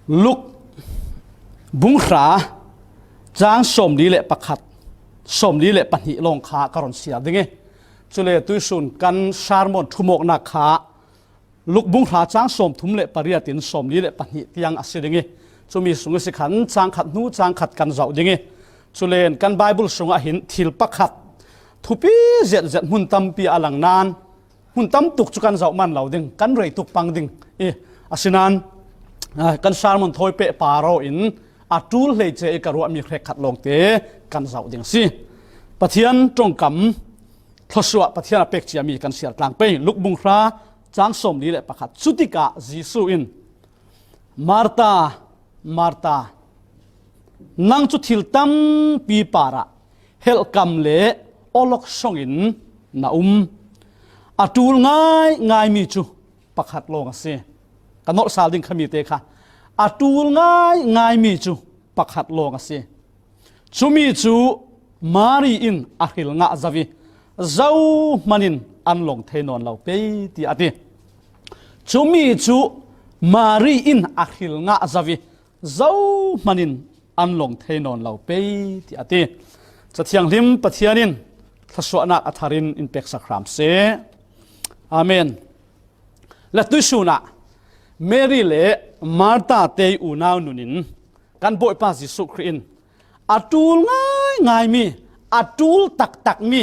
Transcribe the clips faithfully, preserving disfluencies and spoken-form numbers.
Luk bung hra, chang sawmli le pakhat, sawmli le pahnih lawng kha ka rawn siar ding i. Chule tuisun kan sermon thumawknak kha Luk bung hra chang sawmthum le pariatin sawmli le pahnih tiang a si ding i. Chumi sung i si khan chang khat hnu chang khat kan zauh ding i. Chulen kan Bible sungah hin thil pakhat thupi zetzet hmun tampi a lang nan, hmun tam tuk chu kan zauh man lo ding, kan rei tuk pang ding i. Asinan, a, kan sermon thawi peh par aw in a tul hleice i ka ruahmi hrekkhat lawngte kan zauh ding a si. Pathian ṭawngkam thluasuah Pathian a pek ciami kan siar tlang pei. Luk bung hra chang sawmli le pakhat. Chutikah Jesuh in, "Marta, Marta, nang chu thil tampi parah helhkam le awlok sawngin na um. A tul ngai ngaimi chu pakhat lawng a si." Ka nawlh sal ding kha mite kha. "A tul ngai ngaimi chu pakhat lawng a si. Chumi chu Mari in a hril ngah zo i, zohmanin an lawng thei nawn lo pei," ti a ti. "Chumi chu Mari in a hril ngah zo i, zohmanin an lawng thei nawn lo pei," ti a ti. Ca thianghlim Pathian in thluasuahnak a tharin in peksak hram seh. Amen. Le tuisunah Mary le Martha te unau nunin kan Bawipa Jesuh Khrih in a tul ngaingaimi, a tul taktakmi,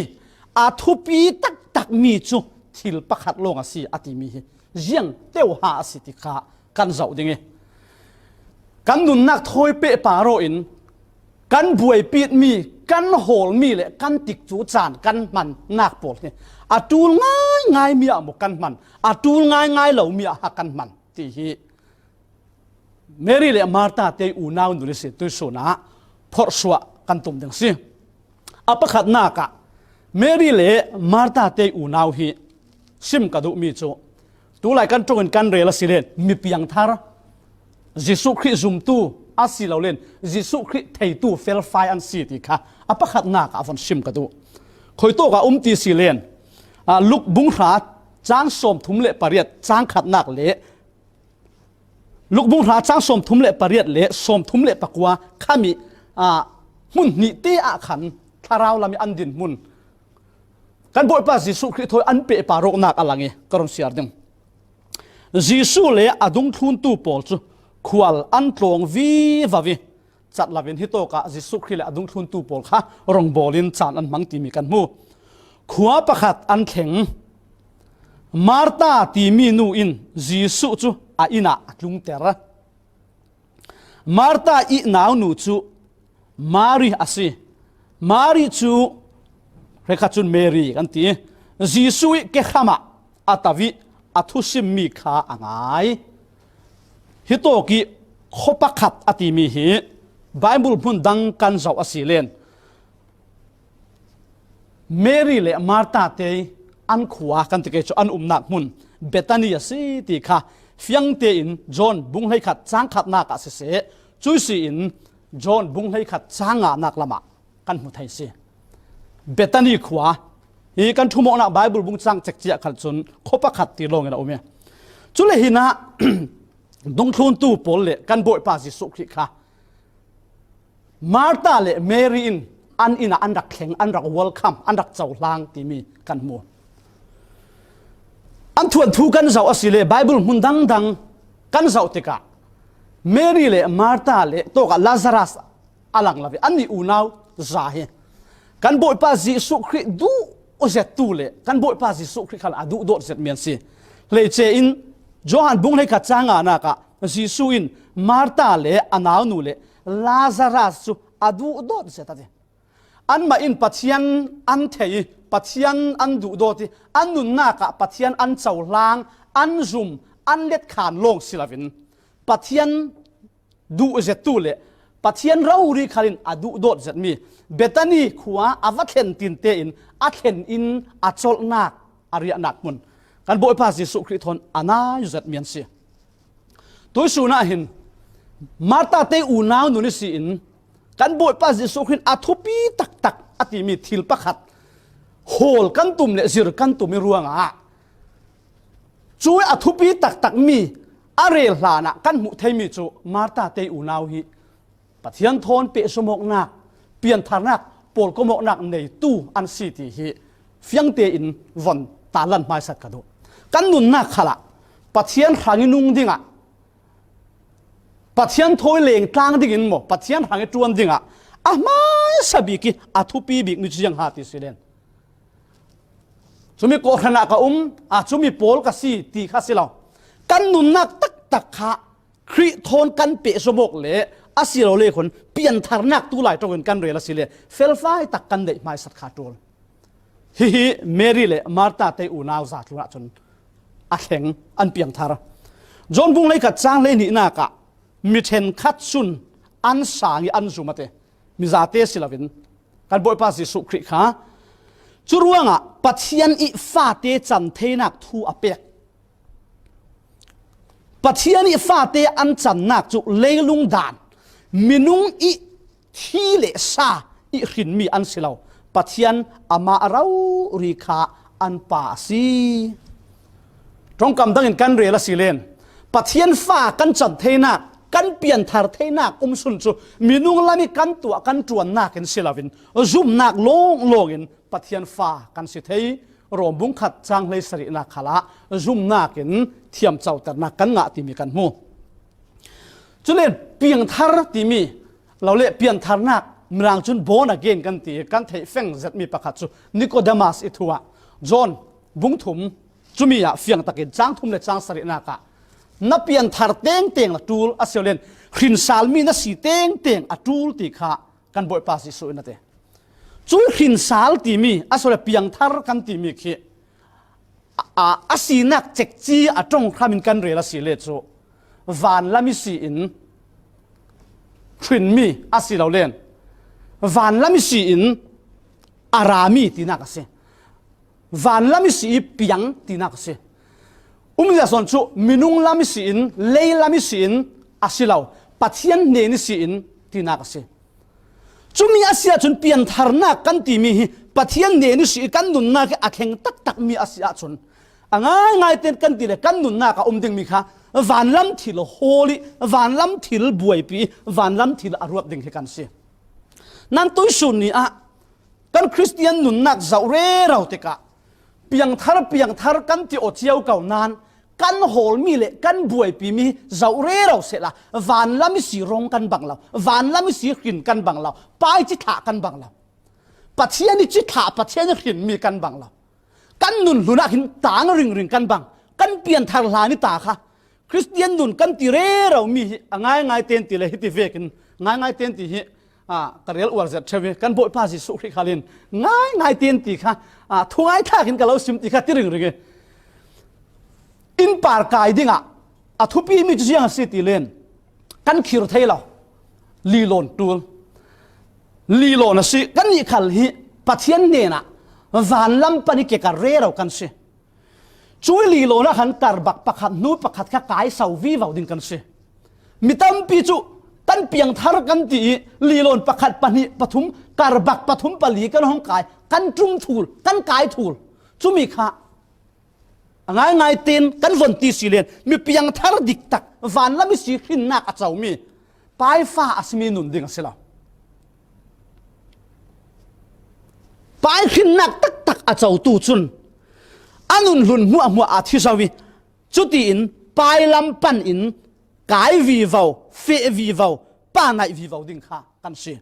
a thupi taktakmi chu thil pakhat lawng a si a timi hi ziang teuha a si ti kha kan zoh ding i, kan nunnak thawi peh par aw in kan buaipitmi, kan hawlmi le kan tikcu caan kan hmannak pawl hi a tul ngaingaimi ah maw kan hman, a tul ngaingai lomi ah ha kan hman ti hi Mary le Martha te unau nu le si tuisunah phorhsuah kan tum ding si. A pakhatnak ah Mary le Martha te unau hi sim ka duhmi cu tulai kan ṭongin kan rel a si len mi piangthar, Jesuh Khrih zumtu a si lo len Jesuh Khrih theitu felfai an si ti kha a pakhatnak ah a von sim ka duh. Khuitawk ah um ti si len, ah, Luk bung hra chang sawmthum le pariat chang khatnak le Luk bung hra chang sawmthum le pariat le sawmthum le pakua khami, ah, hmun hnihte ah khan thlarau lam i an dinhmun kan Bawipa Jesuh Khrih thawi an pehpar awknak a lang i ka rawn siar ding. Jesuh le a dungthluntu pawl cu khual an tlawng vivo i cat lo in hitawkah Jesuh Khrih le a dungthluntu pawl kha rawngbawl in caan an hmang timi kan hmu. Khua pakhat an thleng. Martha timi nu in Jesuh cu a inn ah a tlungter. Martha i naunu cu Mari a si. Mari cu hrekkhat cun Mary kan ti. Jesuh i kehram ah a to i a thusimmi kha a ngai. Hitawk i khuapakhat a timi hi Bible hmun dang kan zoh a si len Mary le Martha te an khua kan ti kei cu an umnak hmun Bethany a si ti kha fiang tein John bung hleikhat chang khatnak ah siseh, cui si in John bung hleikhat chang nganak lamah kan hmu thei si. Bethany khua hi kan ṭhumawknak Bible bung chang cekciah khal cun khuapakhat ti lawngin a um i. Cule hinah dungthluntu pawl le kan Bawipa Jesuh Khrih kha Martha le Mary in an inn ah an rak thleng, an rak welcome, an rak cohlang timi kan hmu. An thuanthu kan zoh a si le Bible hmun dangdang kan zoh tikah Mary le Martha le tawkah Lazarus a lang lo i annih unau za hi kan Bawipa Jesuh Khrih duh zettu le kan Bawipa Jesuh Khrih khal a duhdawt zetmi an si. Hleice in Johan bung hleikhat chang nganak ah Jesuh in Martha le a naunu le Lazarus cu a duhdawt zet a ti. Anmah in Pathian an thei i Pathian an duhdawt i an nunnak ah Pathian an cohlang, an zum, an letkhan lawng si loin Pathian duh zettu le Pathian rori khalin a duhdawt zetmi Bethany khua a va thlen tinte in a thlen in a colhnak, a riahnak hmun kan Bawipa Jesuh Khrih thawn a nai zetmi an si. Tuisun ah hin Martha te unau nu ni si in kan Bawipa Jesuh Khrih in a thupi taktak a timi thil pakhat hawl kan tum le zir kan tum i ruangah cui a thupi taktakmi, A rel hlanah kan hmuh theimi cu Martha te unau hi Pathian thawn pehzomawknak, piantharnak, pawlkomawknak neitu an si ti hi fiangte in von talan hmaisat ka duh. Kan nunnak khalah Pathian hrang i nung dingah, Pathian thawi leng tlang dingin maw, Pathian hrang i ṭuan dingah a hmaisa bik i a thupi bikmi cu ziang ha ti si len, cumi kawhhran ah ka um, a cumi pawl ka si ti kha si lo. Kan nunnak taktak kha Khrih thawn kan pehzomawk le a si lo le khun piantharnak tu lai ṭongin kan rel a si le felfai tak kan neih hmaisat kha ṭul. Hihi Mary le Martha te unau za tlunah cun a thleng, an piangthar. John bung hleikhat cang hleihnihnak ah mi ṭhenkhat cun an sang i an zum a ti. Mizate si loin kan Bawipa Jesuh Khrih kha cu ruangah Pathian i fate can theinak thu a pek. Pathian i fate an cannak cu leilung dan, minung i thi le sa i hrinmi an si lo. Pathian amah a rori kha an pa a si. Ṭongkam dangin kan rel a si len, Pathian fa kan can theinak, kan pianthar theinak um sun cu minung lam i kan tuah kan ṭuannak in si loin zumnak lawnglawng in Pathian fa kan si thei. Rom bung khat cang hleisarihnak khalah zumnak in thiamcoternak kan ngah timi kan hmu. Cule piangthar timi lo le piantharnak, Mirang cun born again kan ti, kan theih feng zetmi pakhat cu Nicodemus i thu ah John bung thum cumi ah fiang takin cang thum le cang sarihnak ah na pianthar tengteng a ṭul a si lo len hrinsalmi na si tengteng a ṭul ti kha kan Bawipa Jesuh in a ti. Cu hrinsal timi a si lo le piangthar kan timi khi a, a sinak cekci a ṭong hramin kan rel a si le cu vanlam i si in hrinmi a si lo len vanlam i si in a rami tinak a si. Vanlam i si i piang tinak a si. Umzia sawn cu minung lam i si in, lei lam i si in a si lo, Pathian hnen i si in tinak a si. Cumi a si ahcun piantharnak kan timi hi Pathian hnen i si i kan nunnak i a thleng taktakmi a si ahcun a ngaingai tein kan ti le kan nunnak a um dingmi kha vanlam thil hawl i vanlam thil buaipi i vanlam thil a ruat ding hi kan si. Nan tuihsun ni ah kan Khristian nunnak zoh rero tikah piangthar, piangthar kan ti aw cio ko nan kan hawlmi le kan buaipimi zoh rero sehla vanlam i si rong kan bang lo, vanlam i si hrin kan bang lo, pai cithlah kan bang lo, Pathian i cithlah, Pathian i hrinmi kan bang lo. Kan nun hlun ah hin tang ringring kan bang, kan pianthar hlan i ta kha Khristian nun kan ti rero mi hi a ngaingai tein ti le hiti vekin ngaingai tein ti hi, a, ka rel uar zet ṭheu hi kan Bawipa Jesuh Khrih khal in ngaingai tein ti kha, a, thungai thlak in ka lo sim ti kha ti ringring i in par kai dingah a thupi mi cu ziang a si ti len kan khir thei lo. Lilawn ṭul, lilawn a si. Kannih khal hi Pathian hnenah vanlam pan i kekar rero kan si. Cui lilawn ah khan karbak pakhat hnu pakhat kha kai so vivo ding kan si. Mi tampi cu kan piangthar kan ti i lilawn pakhat pahnih pathum karbak pathum pali kan hong kai, kan ṭum thul, kan kai thul. Cumi kha a ngaingai tein kan von ti si len mi piangthar diktak vanlam i si hrinnak a comi paifa a simi nun ding a si lo. Pai hrinnak taktak a cotu cun a nun hlun hmuahhmuah aa thi zo i cutiin pailam pan in kai vivo, feh vivo, pa naih vivo ding kha kan si.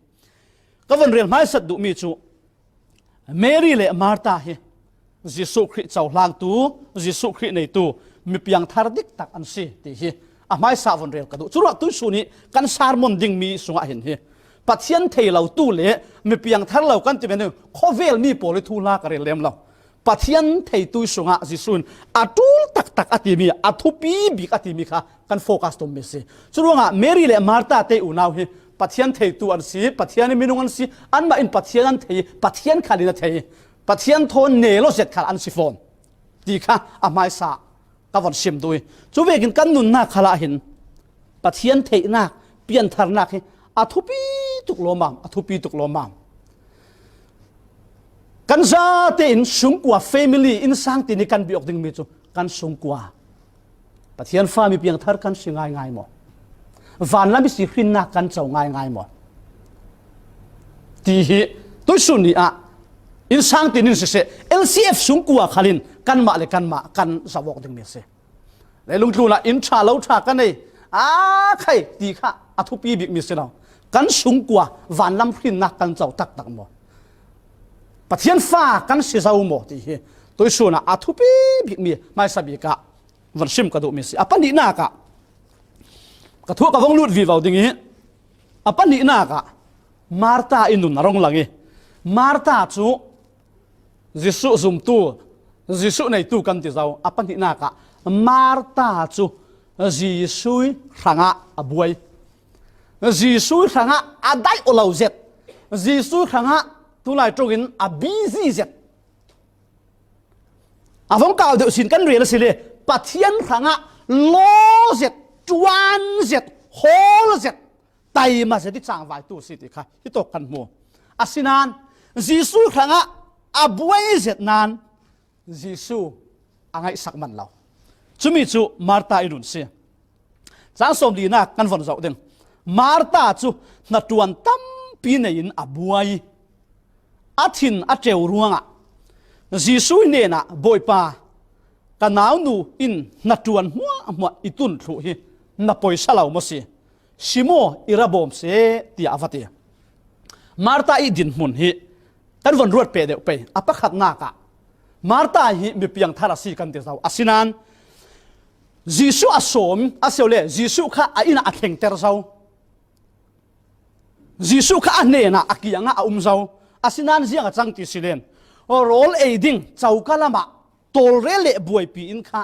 Ka von rel hmaisat duhmi cu Mary le Martha hi Jesuh Khrih cohlangtu, Jesuh Khrih neitu, mi piangthar diktak an si ti hi a hmaisa von rel ka duh. Curuah tuihsun i kan sermon dingmi sungah hin hi Pathian thei lotu le mi piangthar lo kan ti men hi khawvel mi pawl i thuhla ka rel lem lo. Pathian theitu sungah Jesuh in a ṭul taktak a timi, a thupi bik a timi kha kan focus tummi si. Curuangah Mary le Martha te unau hi Pathian theitu an si, Pathian i minung an si, anmah in Pathian an thei, Pathian khal in a thei, Pathian thawn nelo zet khal an si fawn ti kha a hmaisa ka von sim duh i. Cu vekin kan nunnak khalah hin Pathian theihnak, piantharnak hi a thupi tuk lawmam, a thupi tuk lawmam. Kan zate in sungkua, family, innsang tini kan biak dingmi cu kan sungkua, Pathian fa mi piangthar kan si ngaingai maw? Vanlam i si hrinnak kan co ngaingai maw? Ti hi tuisun ni ah innsang tin in siseh, L C F sung kua khalin kanmah le kanmah kan zavawk dingmi a si. Leilung tlunah inn ṭha lo ṭha ka nei, a khai ti kha a thupi bikmi si lo. Kan sung kua vanlam hrinnak kan co taktak maw? Pathian fa kan si zo maw ti hi tuisun ah a thupi bikmi hmaisa bik ah van sim ka duhmi si. A pahnihnak ah ka thu ka vong lut vivo ding i, a pahnihnak ah Martha i nun a rong lang i, Martha cu Jesuh zumtu, Jesuh neitu kan ti zo. A pahnihnak ah Martha cu Jesuh hrangah a buai. Jesuh hrangah a daih aw lo zet. Jesuh hrangah tulai ṭongin a busy zet. A vong kau deuh sin kan rel a si le, Pathian hrangah law zet, ṭuan zet, hawl zet, taima zet i cangvaitu si ti kha hitawk kan hmu. Asinain Jesuh hrangah a buai zet nain Jesuh a ngaihsak man lo. Cumi cu Martha i nun si. Cang sawmlinak kan von zoh ding. Martha cu hnaṭuan tampi nei in a buai. A thin a ṭeu ruangah Jesuh hnenah, "Bawipa, ka naunu in hnaṭuan hmuahhmuah i tun thluh hi na poisa lo maw si? Si maw, i ra bawm seh," tiah a va ti. Martha i dinhmun hi kan von ruat peh deuh pei. A pakhatnak ah Martha hi mi piangthar a si kan ti zo. Asinain Jesuh a sawm a si le Jesuh kha a inn ah a thlengter zo. Jesuh kha a hnenah a kiangah a um zo. Asinain ziang a cang ti si len, rawl ei ding coka lamah tawlrel le buaipi in kha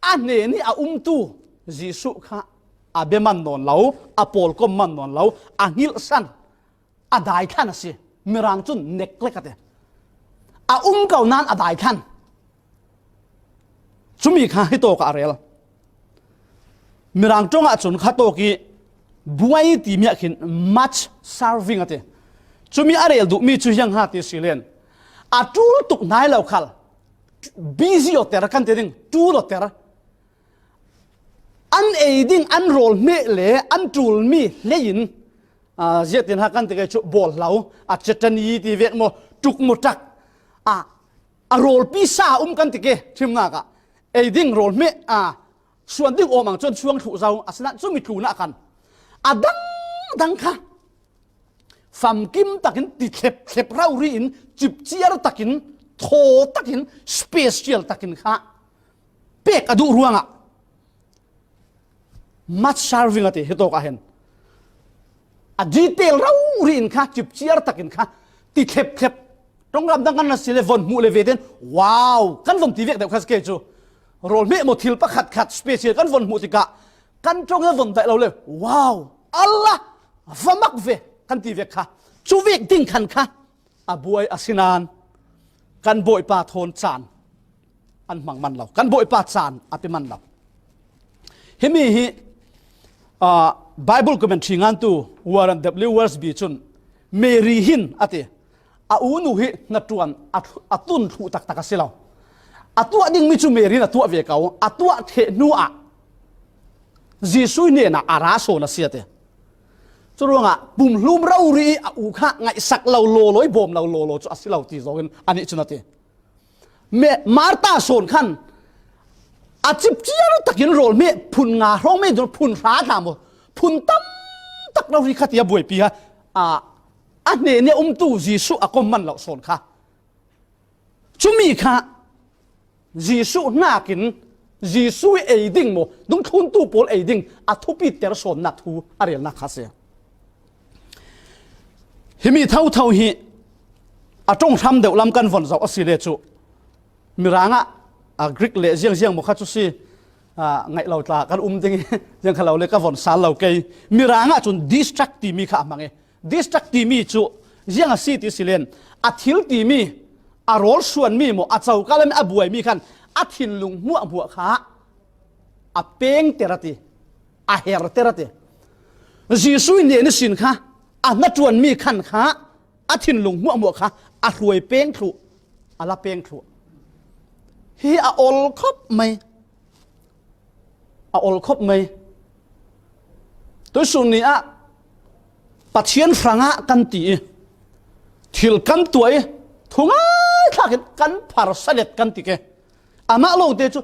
a hnen i a umtu Jesuh kha a bia man nawn lo, a pawlkom man nawn lo, a hngilhsan, a daithlan a si. Mirang cun neglect a ti. A um ko nain a daithlan. Cumi kha hitawk ah a rel. Mirang ṭongah cun kha tawk i buai timi ah khin much serving a ti. Cumi a rel duhmi cu hiang ha ti si len, a ṭul tuk nai lo khal, busy awter kan ti ding, ṭul awter. An ei ding, an rawl hmeh le an ṭulmi hlei in, aa, ziahtin ha kan ti ke cu bawl hlo, a cetani ti vek maw, tuk maw ṭak, a, a rawlpi sa um kan ti ke, ṭhimnak ah ei ding rawl hmeh, a, suan ding awm ang cun suang thluh zo, asinain cumi tlunah khan a dangdang kha famkim takin, ti thlep thlep rori in, cipciar takin, thaw takin, special takin kha pek a duh ruangah much serving a ti. Hitawk ah hin a detail rori in kha, cipciar takin kha, ti thlep thlep. Ṭong ramdang kan na si le von hmuh le ve ten, "Wow," kan von ti vek deuh kha si ke cu. Rawl hmeh maw, thil pakhat khat special kan von hmuh tikah kan ṭong i von daih lo le, "Wow, Allah, va mak ve," kan ti vek kha. Cu vek ding khan kha a buai, asinain kan Bawipa thawn caan an hmang man lo, kan Bawipa caan a pe man lo. Himi hi, aa, Bible commentary ngantu Warren W Wiersbe cun Mary hin a ti, a unu hi hnaṭuan a, a tun thluh taktak a si lo. A tuah dingmi cu Mary in a tuah ve ko, a tuah ṭheh hnu ah Jesuh hnenah a ra sawn a si a ti. Curuangah pumhlum rori i a u kha ngaihsak lo lawlaw i bawm lo lawlaw cu a si lo ti zongin anih cun a ti. Me-, Martha sawn khan a cipciar takin rawl hmeh phun nga hrawng mei dun phun hra hna maw, phun tam tak lo ri kha ti a buaipi a, a, a hnen i a umtu Jesuh a kom man lo sawn kha. Cumi kha Jesuh hnakin Jesuh i ei ding maw, dungthluntu pawl ei ding a thupiter sawnnak thu a relnak kha a si. Himi thotho hi a ṭong hram deuh lam kan von zoh a si le cu, Mirang ah, a, Greek le ziangziang maw kha cu si, a, ngaih lo tla kan um ding i, ziang kha lo le ka von sal lo kei. Mirang ah cun distract timi kha a hmang i, distract timi cu ziang a si ti si len, a thil timi, a rawl suanmi maw, a coka lam a buaimi khan a thinlung hmuahhmuah kha a pengter a ti, a herter a ti. Jesuh i hnen ihsin kha a hnaṭuanmi khan kha a thinlung hmuahhmuah kha a hruai peng thluh, a la peng thluh. Hi a ol khop mai. a ol khop mai. Tuisun ni ah Pathian hrangah kan ti i, thil kan tuah i, thungai thlakin kan pharsalet kan ti ke. Amah lawngte cu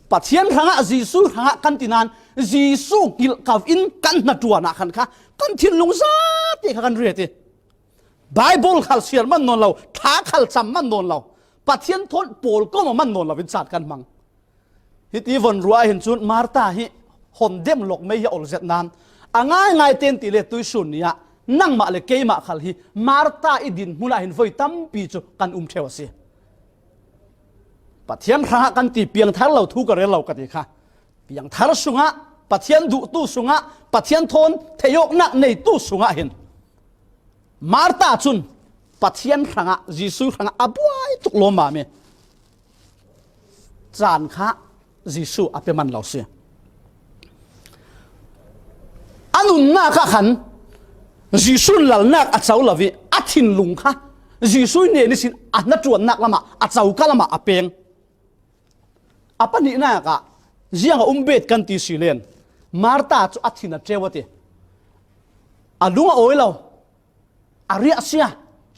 Pathian hrangah, Jesuh hrangah kan ti nain, Jesuh ngilh kau in kan hnaṭuan ah khan kha kan thinlung zate kha kan riat i, Bible khal siar man nawn lo, thla khal cam man nawn lo, Pathian thawn pawlkom a man nawn lo in caan kan hmang. Hiti von ruah ah hin cun Martha hi hon dem lawk mai hi a ol zet nain, a ngaingai ten ti le tuisun ni ah nangmah le keimah khal hi Martha i dinhmun ah hin voi tampi cu kan um ṭheu a si. Pathian hrangah kan ti, piangthar lo thu ka rel lo ka ti kha. Piangthar sungah, Pathian duhtu sungah, Pathian thawn theihawknak neitu sungah hin Martha cun Pathian hrangah, Jesuh hrangah a buai tuk lawmmam i, caan kha Jesuh a pe man lo si. A nunnak ah khan Jesuh lalnak a co lo i, a thinlung kha Jesuh nen ihsin a hnaṭuannak lamah, a coka lamah a peng. A pahnihnak ah ziang a um bet kan ti si len, Martha cu a thin a ṭeu a ti. A lung a awi lo, a riahsia,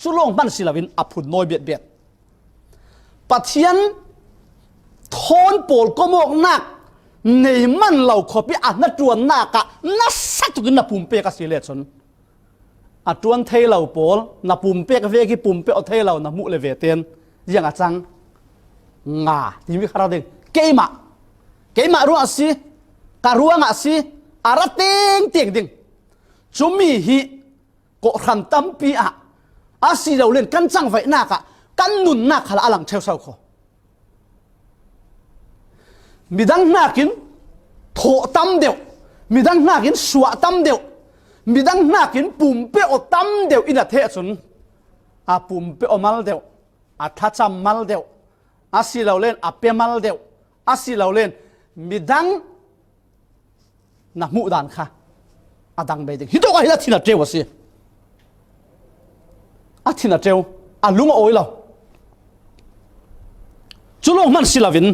cu lawng hman si loin a phun nawi betbet. Pathian thawn pawlkom awknak nei man lo khawp i a hnaṭuannak ah nasa tukin na pumpek a si le cun, a ṭuan thei lo pawl, na pumpek vek i pumpek aw thei lo na hmuh le ve ten, ziang a cang? Nga timi kha rak ding. Keimah, keimah ruang a si, ka ruang a si, a ra tengteng ding. Cumi hi kawhhran tampi ah, a si lo len kan cangvaihnak ah kan nunnak khal a lang ṭheu so kho. Midang hnakin thawh tam deuh, midang hnakin suah tam deuh, midang hnakin pumpek aw tam deuh in a theh cun, a pumpek aw mal deuh, a thlacam mal deuh, a si lo len a pe mal deuh, a si lo len midang na hmuh dan kha a dang bei ding. Hitawk ah hin a thin a ṭeu a si. A thin a ṭeu, a lung a awi lo. Cu lawng hman si loin,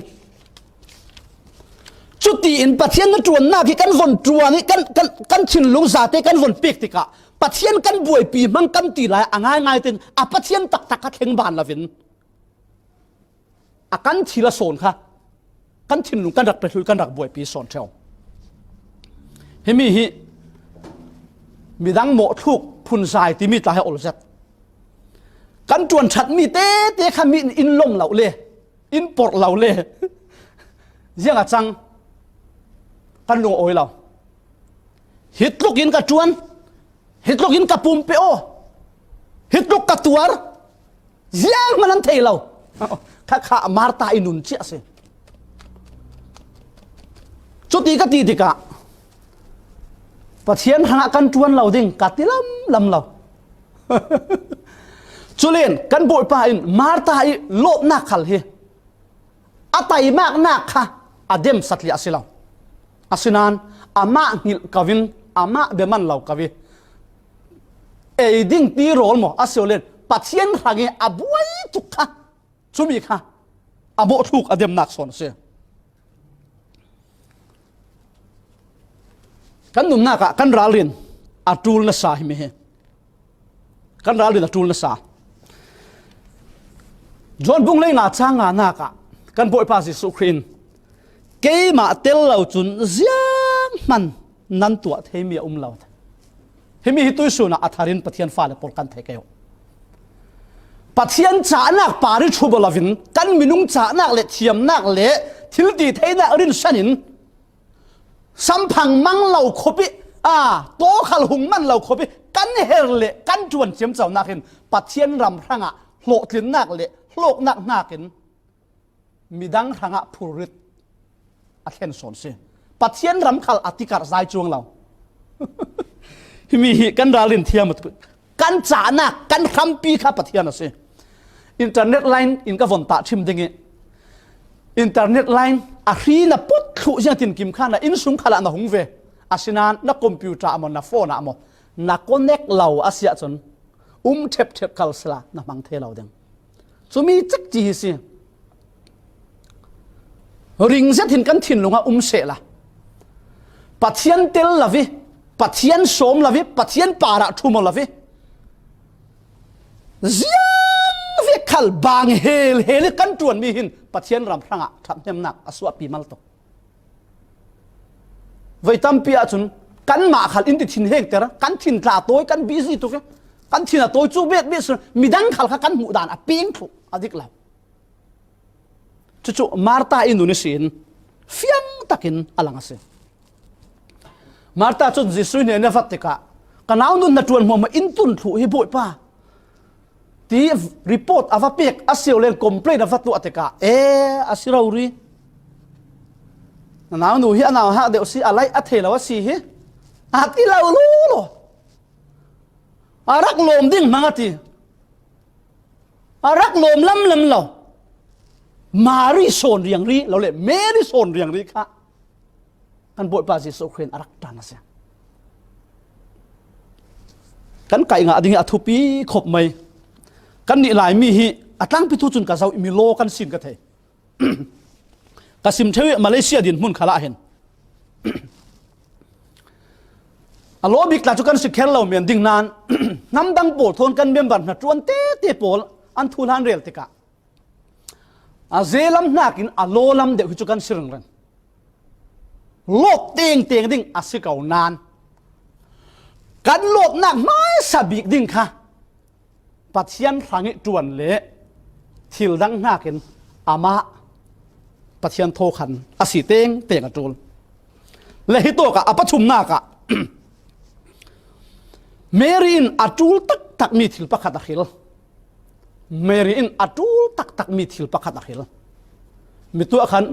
cutiin Pathian hnaṭuannak hi kan von ṭuan i kan, kan, kan thinlung zate kan von pek tikah Pathian kan buaipi hmang kan ti lai a ngaingai tein a Pathian taktak kha thleng ban loin a kan thil a sawn kha, kan thinlung kan rak pe hlul, kan rak buaipi sawn ṭheu. Himi hi midang mawhthluk phunzai timi tla he ol zet. Kan ṭuan ṭhatmi tete kha mi in lom lo le, in porh lo le, ziang a cang? Kan lung a awi lo. Hi tlukin ka ṭuan, hi tlukin ka pumpek aw, hi tluk ka tuar, zianghman an thei lo. Kha kha Martha i nun cia si. Cuti ka ti tikah Pathian hrangah kan ṭuan lo ding ka ti lamlam lo. Culen kan Bawipa in Martha i lawpnak khal hi a taimaknak kha a dem satliah a si lo. Asinain amah hngilh ko in, amah bia man lo ko i, ei ding ti rawl maw a si lo len, Pathian hrang i a buai tuk kha, cumi kha a mawhthluk a demnak sawn a si. Kan nunnak ah kan ralrin a ṭul nasa himi hi. Kan ralrin a ṭul nasa. John bung hleili nga cang nganak ah kan Bawipa Jesuh Khrih in, "Keimah tel lo cun zianghman nan tuah theimi a um lo." Himi hi tuisun ah a thar in Pathian fale pawl kan thei kei uh. Pathian cahnak par i ṭhu bawlo in kan minung cahnak le thiamnak le thil ti theinak rinsan in samphang mang lo khawp i, a, tawkhal hung man lo khawp i kan her le kan ṭuan ciamconak in Pathian ram hrangah hlawhtlinnak le hlawknak hnakin midang hrangah phurrit a thlen sawn si. Pathian ram khal a tikarh zai cuang lo. Himi hi kan ralrin thiam a tuk. Kan cahnak, kan hrampi kha Pathian a si. Internet line in ka von tah ṭhim ding i, internet line a hri na put thluh ziang tinkim kha na innsung khalah na hung ve. Asinain na computer ah maw, na phone ah maw, na connect lo a si ahcun um ṭhepṭhep khal sila na hmang thei lo ding. Cumi cekci hi si. Ring zet hin kan thinlung ah um sehla, Pathian tel lo hi, Pathian sawm lo hi, Pathian parah thum lo hi, ziang vek khal bang hel hel hi kan ṭuan mi hin Pathian ram hrangah ṭhathnemnak a suahpi mal tuk. Voi tampi ahcun kanmah khal in ti thin hengter, kan thin tla tawi, kan busy tuk hi, kan thin a tawi cu bet bet sun midang khal kha kan hmuh dan a peng thluh a dik lo. Cucu Martha ih nun ihsin fiang takin a lang a si. Martha cun Jesuh hnen a vat tikah, "Ka nau nun na ṭuan hmuahhmuah in tun thluh hi, Bawipa," ti report a va pek a si lo len, complain a va tuah tikah, "E, a si rori. Na naunu hi a nauhak deuh si, a laih a thei lo a si hi," a ti lo lulu. A rak lawm ding hmang a ti. A rak lawm lamlam lo. Mari sawn riangri lo le, Mary sawn riangri kha kan Bawipa Jesuh Khrih in a rak ṭan a si. Kan kaih ngah ding hi a thupi khop mai. Kan nih lai mi hi a tlangpi thu cun ka zoh ih milaw kan sin ka thei. Ka sim ṭheu ih Malaysia din hmun khalah hin a law bik tla cu kan si kher lo men ding nain hnam dang pawl thawn kan member hna ṭuan tete pawl an thuhlan rel tikah a zelam hnakin a law lam deuh hi cu kan si ringring. Lawp tengteng ding a si ko nain kan lawpnak hmaisa bik ding kha Pathian hrangih ṭuan le thil dang hnakin amah Pathian thaw khan a si tengteng a ṭul. Le hitawkah a pathumnak ah Mary in a ṭul taktakmi thil pakhat a hril. Mary in a ṭul taktakmi thil pakhat a hril. Mi tuah khan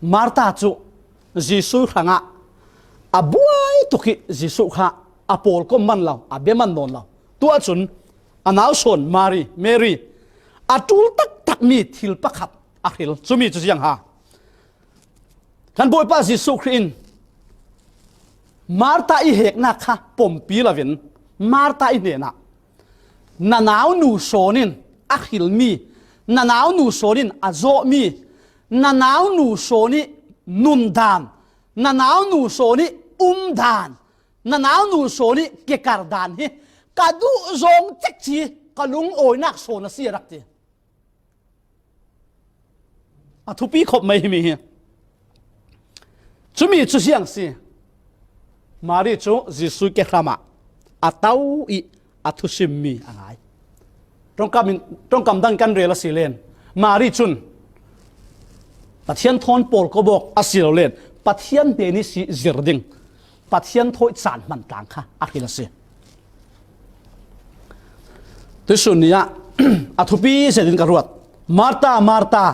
Martha cu Jesuh hrangah a buai tuk ih Jesuh kha a pawlkom man lo, a bia man nawn lo. Tuah cun a nau sawn Mary, Mary a ṭul taktakmi thil pakhat a hril. Cumi cu ziang ha. Kan Bawipa Jesuh Khrih in Martha ih heknak kha pompi loin Martha ih hnenah, "Na naunu sawn in a hrilmi, na naunu sawn in a zawhmi, na naunu sawn ih nundan, na naunu sawn ih umdan, na naunu sawn ih kekar dan hi ka duh zawng cekci, ka lungawinak sawn a si," a rak ti. A thupi khop mai himi hi. Cumi cu ziang si. Mari cu Jesuh kehram ah a to ih a thusimmi a ngai. Ṭongkam in, ṭongkam dang kan rel a si len, Mari cun Pathian thawn pawl kawbawk a si lo len, Pathian hnen ihsi zir ding, Pathian thawi caan hman tlang kha a hril a si. Tuihsun ni ah a thupi zetin ka ruat. "Martha, Martha,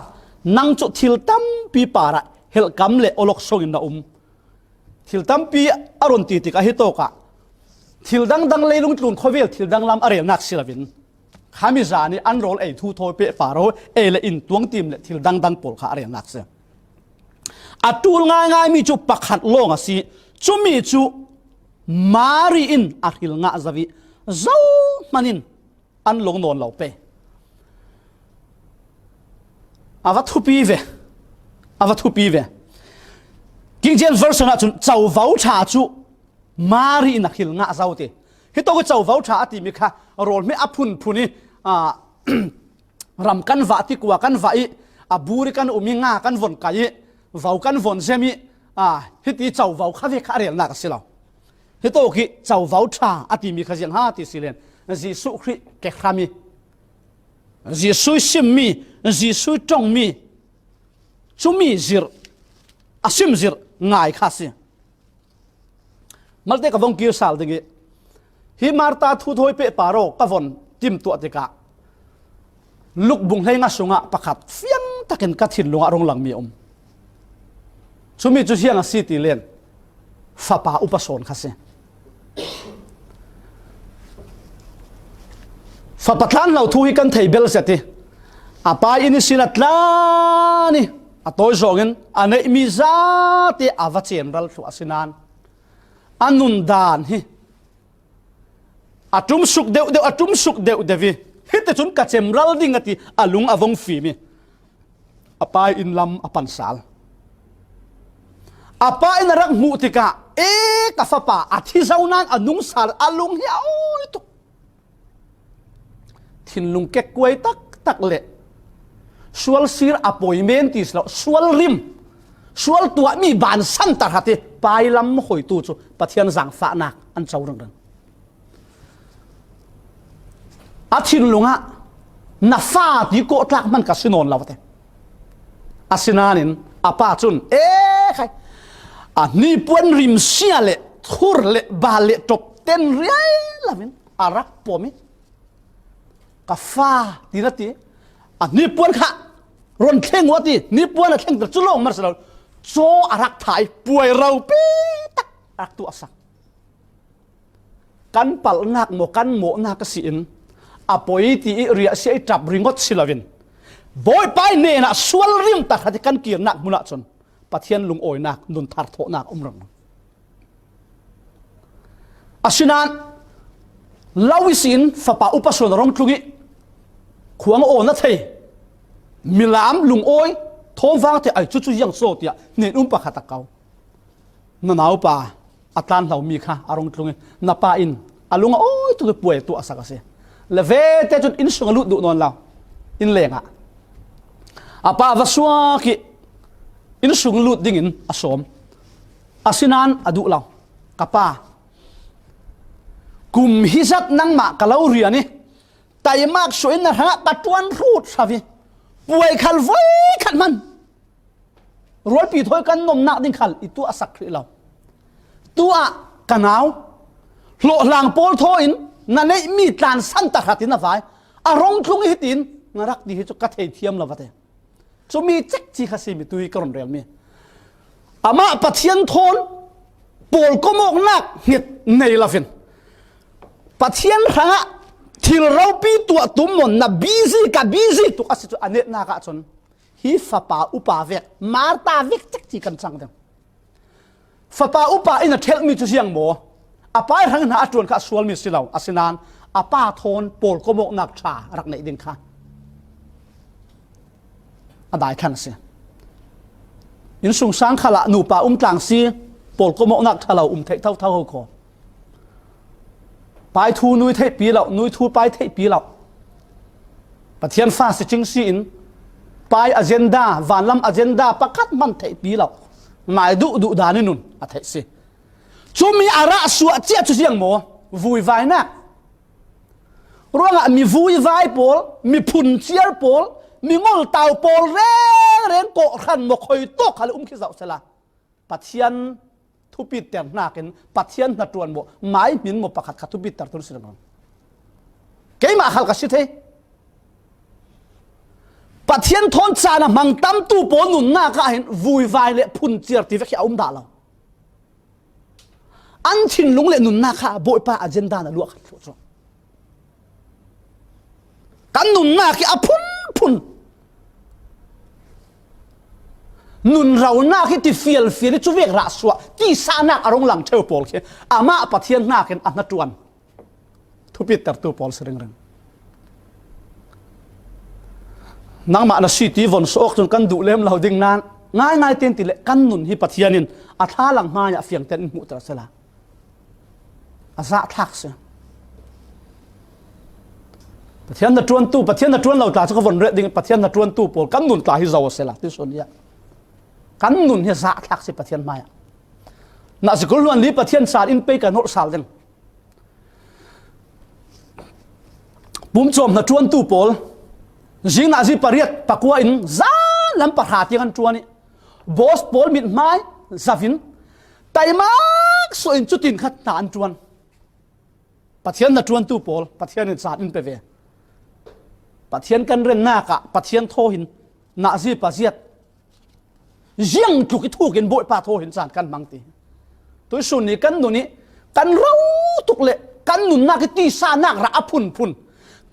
nang cu thil tampi parah helhkam le awlok songin na um. Thil tampi a run ti tikah hitawkah thil dangdang leilung tlun khawvel thil danglam a relnak si loin, khami zan ih an rawl ei thu thawi peh pah ro, ei le in tuangtim le thil dangdang pawl kha a relnak si. A ṭul ngaingaimi cu pakhat lawng a si. Cumi cu Mari in a hril ngah zo ih zohman in an lawng nawn lo pei." A va thupi ve, a va thupi ve. King James Version ahcun covo ṭha cu Mari in a hril ngah zo ti. Hitawk ih covo ṭha a timi kha rawl hmeh a phunphun ih, aa, ram kan vah, tikua kan vah ih, a bur ih kan um ih, nga kan von kai ih, vo kan von zem ih, aa, hiti covo kha ve kha a relnak a si lo. Hitawk ih covo ṭha a timi kha ziang ha ti si len, Jesuh Khrih kehram ih, Jesuh ih simmi, Jesuh ih ṭongmi, cumi zirh, a sim zirh ngai kha a si. Malte ka vong kir sal ding ih, "Hi Martha thu thawi peh pah ro," ka von timtuah tikah, Luk bung hleinga sungah pakhat fiang takin ka thinlung ah rung langmi a um. Cumi cu ziang a si ti len, fapa upa sawn kha si. Fapa tlan lo thu hi kan thei bel zet ih, a pa inn ihsin a tlan ih a tawi zawngin a neihmi zate a va cemral thluh a si nain, a nundan hi a ṭumsuk deuhdeuh, a ṭumsuk deuhdeuh ih, "Hiticun ka cemral ding," a ti, a lung a vong fim ih a pa inn lam a pan sal. A pa in a rak hmuh tikah, e, ka fapa a thi zo nan a nungsal a lung hi a awi tuk. Thinlung kekkuai taktak le sual sir a poi men ti si lo, sual rim, sual tuahmi bansan tahrat hi pai lam hoitu cu Pathian zangfahnak an co ringring. A thinlung ah na fa ti kawhtlak hman ka si nawn lo a ti. Asinain a pa cun, e khai, a hnipuan rimsia le thur le bal le ṭop ten riai loin a rak pom i, ka fa ti na ti, a hnipuan kha ron thleng uh a ti, hnipuan a thlengter cu lawng man si lo, caw a rak tha i puai ropi tak a rak tuahsak. Kan palhnak maw, kan mawhnak a si in a poi ti i riahsia i ṭap ringawt si loin Bawipa i hnenah sual rim tahrat i kan kirnak hmun ahcun Pathian lungawinak, nun thar thawhnak a um ringring. Asinain lo ihsin fapa upa suan a rung tlung i khuang aw na thei, milam lungawi thawmvang te ai cucu ziang so tiah hnen um pakhat a ko. Na naupa a tlan hlomi kha a rung tlung i na pa in a lung a awi tuk i puai tuah a sak a si. Le vete cun inn sung a lut duh nawn lo. Inn lengah a pa va suak i inn sung lut dingin a sawm. Asinain a duh lo. Ka pa, kum hi zat nangmah ka lo rian i taimak suah in na hrangah ka ṭuan hrut hra i puai khal voi khat hman. Rualpi thawi kan nomnak ding khal i tuah a sak hrih lo. Tu ah ka nau, hlawhhlang pawl thaw in na neihmi tlansan tahratin a vai. A rung tlung i hitin na rak ti hi cu ka thei thiam lo va te. Cumi cekci kha simi tu i ka run relmi. Amah Pathian thawn pawlkomawknak hnget nei loin Pathian hrangah thil ropi tuah tum maw, na busy ka busy tuk a si cu a netnak ahcun hi fapa upa vek, Marta vek cekci kan cang ding. Fapa upa in a ṭhelhmi cu ziang maw? A pa i hrang hna a ṭuan kha a sualmi si lo, asinain a pa thawn pawlkomawknak ṭha rak neih ding kha a daithlan a si. Innsungsang khalah nupa um tlang si, pawlkomawknak ṭha lo um theih thotho ho kho. Pai thu nui theihpi lo, nui thu pai theihpi lo. Pathian fa si cing si in pai agenda, vanlam agenda pakhat hman theihpi lo. Mai duh duh dan in nun a theih si. Cumi a rah suah cia cu ziang maw? Vuivainak. Ruangah mi vuivai pawl, mi phunciar pawl, mi ngoltau pawl rengreng kawhhran maw khoi tawk khal um khi zoh sela. Pathian thupiter hnakin Pathian hnaṭuan maw, mai hmin maw pakhat kha thupiter tun si ringring. Keimah khal ka si thei. Pathian thawn caan a hmang tamtu pawl nunnak ah hin vuivai le phunciar ti vek hi a um dah lo. An thinlung le nunnak kha Bawipa agenda na luah khat thluh cu. Kan nunnak hi a phunphun. Nun ronak hi ti fialfial i cu vek rah suah, tihsaknak a rung lang ṭheu pawl khi amah Pathian hnakin a hnaṭuan thupitertu pawl si ringring. Nangmah na si ti von suak cun kan duh lem lo ding nan ngaingai ten ti le kan nun hi Pathian in a thlalang hmai ah fiangten in hmuhter a si lai. A zahthlak si. Pathian hnaṭuantu, Pathian hnaṭuan lo tla cu ka von ret ding, Pathian hnaṭuantu pawl kan nun tla hi zo a si lai, tuihsun hi ah. Kan nun hi zahthlak si Pathian hmai ah. Nah sikul hluan li Pathian caan in pei kan holh sal ding. Pumcawm hnaṭuantu pawl, zing nah zi pariat pakua in zan lam pahra tiang an ṭuan i, boss pawl mithmai zavin, taimak suah in cutin khat hna an ṭuan. Pathian hnaṭuantu pawl, Pathian in caan in pe ve. Pathian kan rennak ah, Pathian thaw hin nah zi paziat ziang tluk i thuk in Bawipa thaw hin caan kan hmang ti. Tuihsun ni kan nun i kan ro tuk le kan nunnak i tihsaknak rah a phunphun,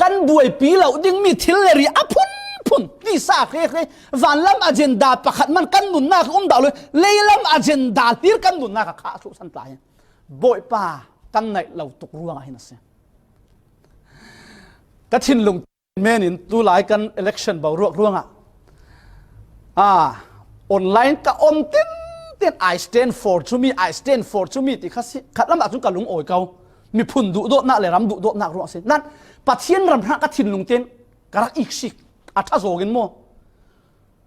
kan buaipi lo dingmi thil le ri a phunphun tihsa hre hre, vanlam agenda pakhat man kan nunnak i um dah lo, leilam agenda hlir kan nunnak a khah a thluhsan tla hi. Bawipa kan naih lo tuk ruangah hin a si. Ka thinlung men in tulai kan election boruak ruangah, a, online ka om tin Ten, "I stand for" chu mi, "I stand for" chu mi ti kha si, khat lamah cun ka lungawi ko. Miphun duhdawtnak le ram duhdawtnak ruang a si. Nan Pathian ram hrang ka thinlung ten ka rak iksik a ṭha zawngin maw?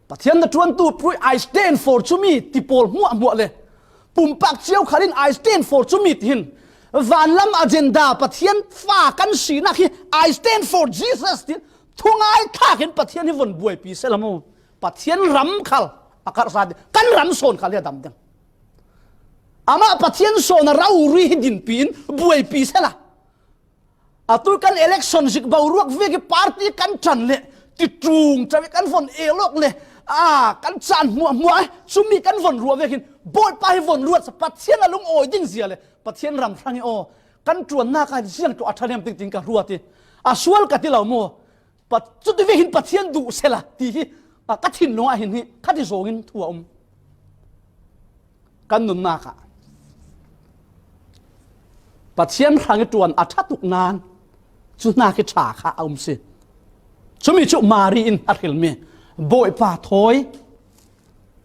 Pathian na ṭuantu pui, "I stand for" chu mi ti pawl hmuahhmuah le pumpak cio khalin "I stand for" chu mi tihin vanlam agenda, Pathian fa kan sinak hi "I stand for Jesus" tin thungai thlakin Pathian hi von buaipi sela maw? Pathian ram khal a karhsa ding, kan ram sawn khal hi a dam ding. Amah Pathian sawn a rori hi dinpi in buaipi sela. Atu kan election zik boruak vek i party kan ṭan le tiṭung ṭan i kan von el awk le, a, kan caan hmuahhmuah, cumi kan von ruah vekin Bawipa hi von ruat sa, Pathian a lungawi ding zia le Pathian ram hrang i aw, kan ṭuannak ah ziang tluk a ṭha liam tingting ka ruat i a sual ka ti lo maw? Pa-, cuti vekin Pathian duh sela ti hi, a, ka thinlung ah hin hi khat i zawngin thu a um. Kan nunnak ah Pathian hrang i ṭuan a ṭha tuk nan cu hnak i ṭha kha a um si. Cumi cu Mari in a hrilmi Bawipa thawi,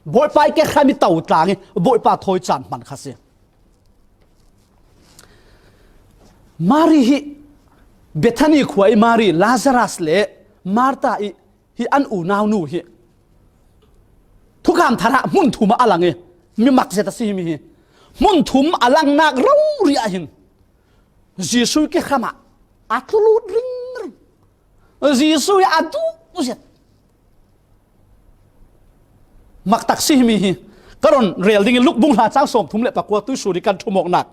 Bawipa i kehram i to tlang i Bawipa thawi caan hman kha si. Mari hi Bethani khua i Mari, Lazarus le Martha i hi an unaunu hi thukam thar ah hmun thum ah a lang i mi mak zet a si himi hi. Hmun thum a langnak rori ah hin Jesuh i kehram ah a tlulut ringring. Jesuh hi a duh zet. Mak tak si himi hi. Ka ron rel ding i Luk bung hla cang sawm thum le pakua tuisun i kan thumawknak.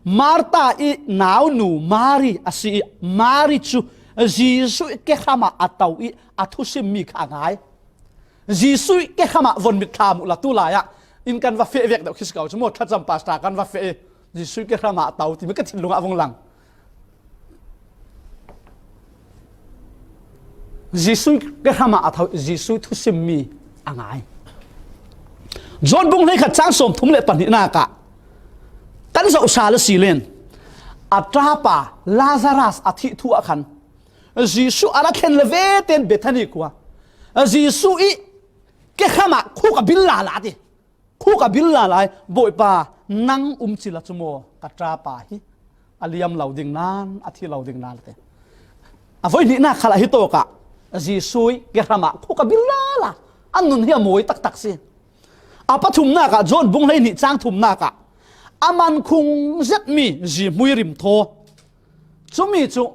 Martha i naunu Mari a si i Mari cu Jesuh i kehram ah a to i a thusimmi kha a ngai. Jesuh i kehram ah von mit thlam uhla tu lai ah in kan va feh vek deuh khi si ko cu maw, thlacam pastor kan va feh i Jesuh i kehram ah a to timi ka thinlung ah a vung lang. Jesuh i kehram ah a to, Jesuh i thusimmi a ngai. John bung hleikhat cang sawm thum le pahnihnak ah kan zoh sal a si len a ṭapa Lazarus a thih thu ah khan Jesuh a ra thlen le ve ten Bethani khua Jesuh i kehram ah khuk a bil lala ti. Khuk a bil lala i, "Bawipa, nang um cila cu maw ka ṭapa hi a liam lo ding nan, a thi lo ding nan," a ti. A voi hnihnak khal ah hi tawk ah Jesuh i kehram ah khuk a bil lala, a nun hi a mawi taktak si. A pathumnak ah, John bung hleihnih cang thumnak ah a man khung zetmi zihmui rim thaw. Cumi cu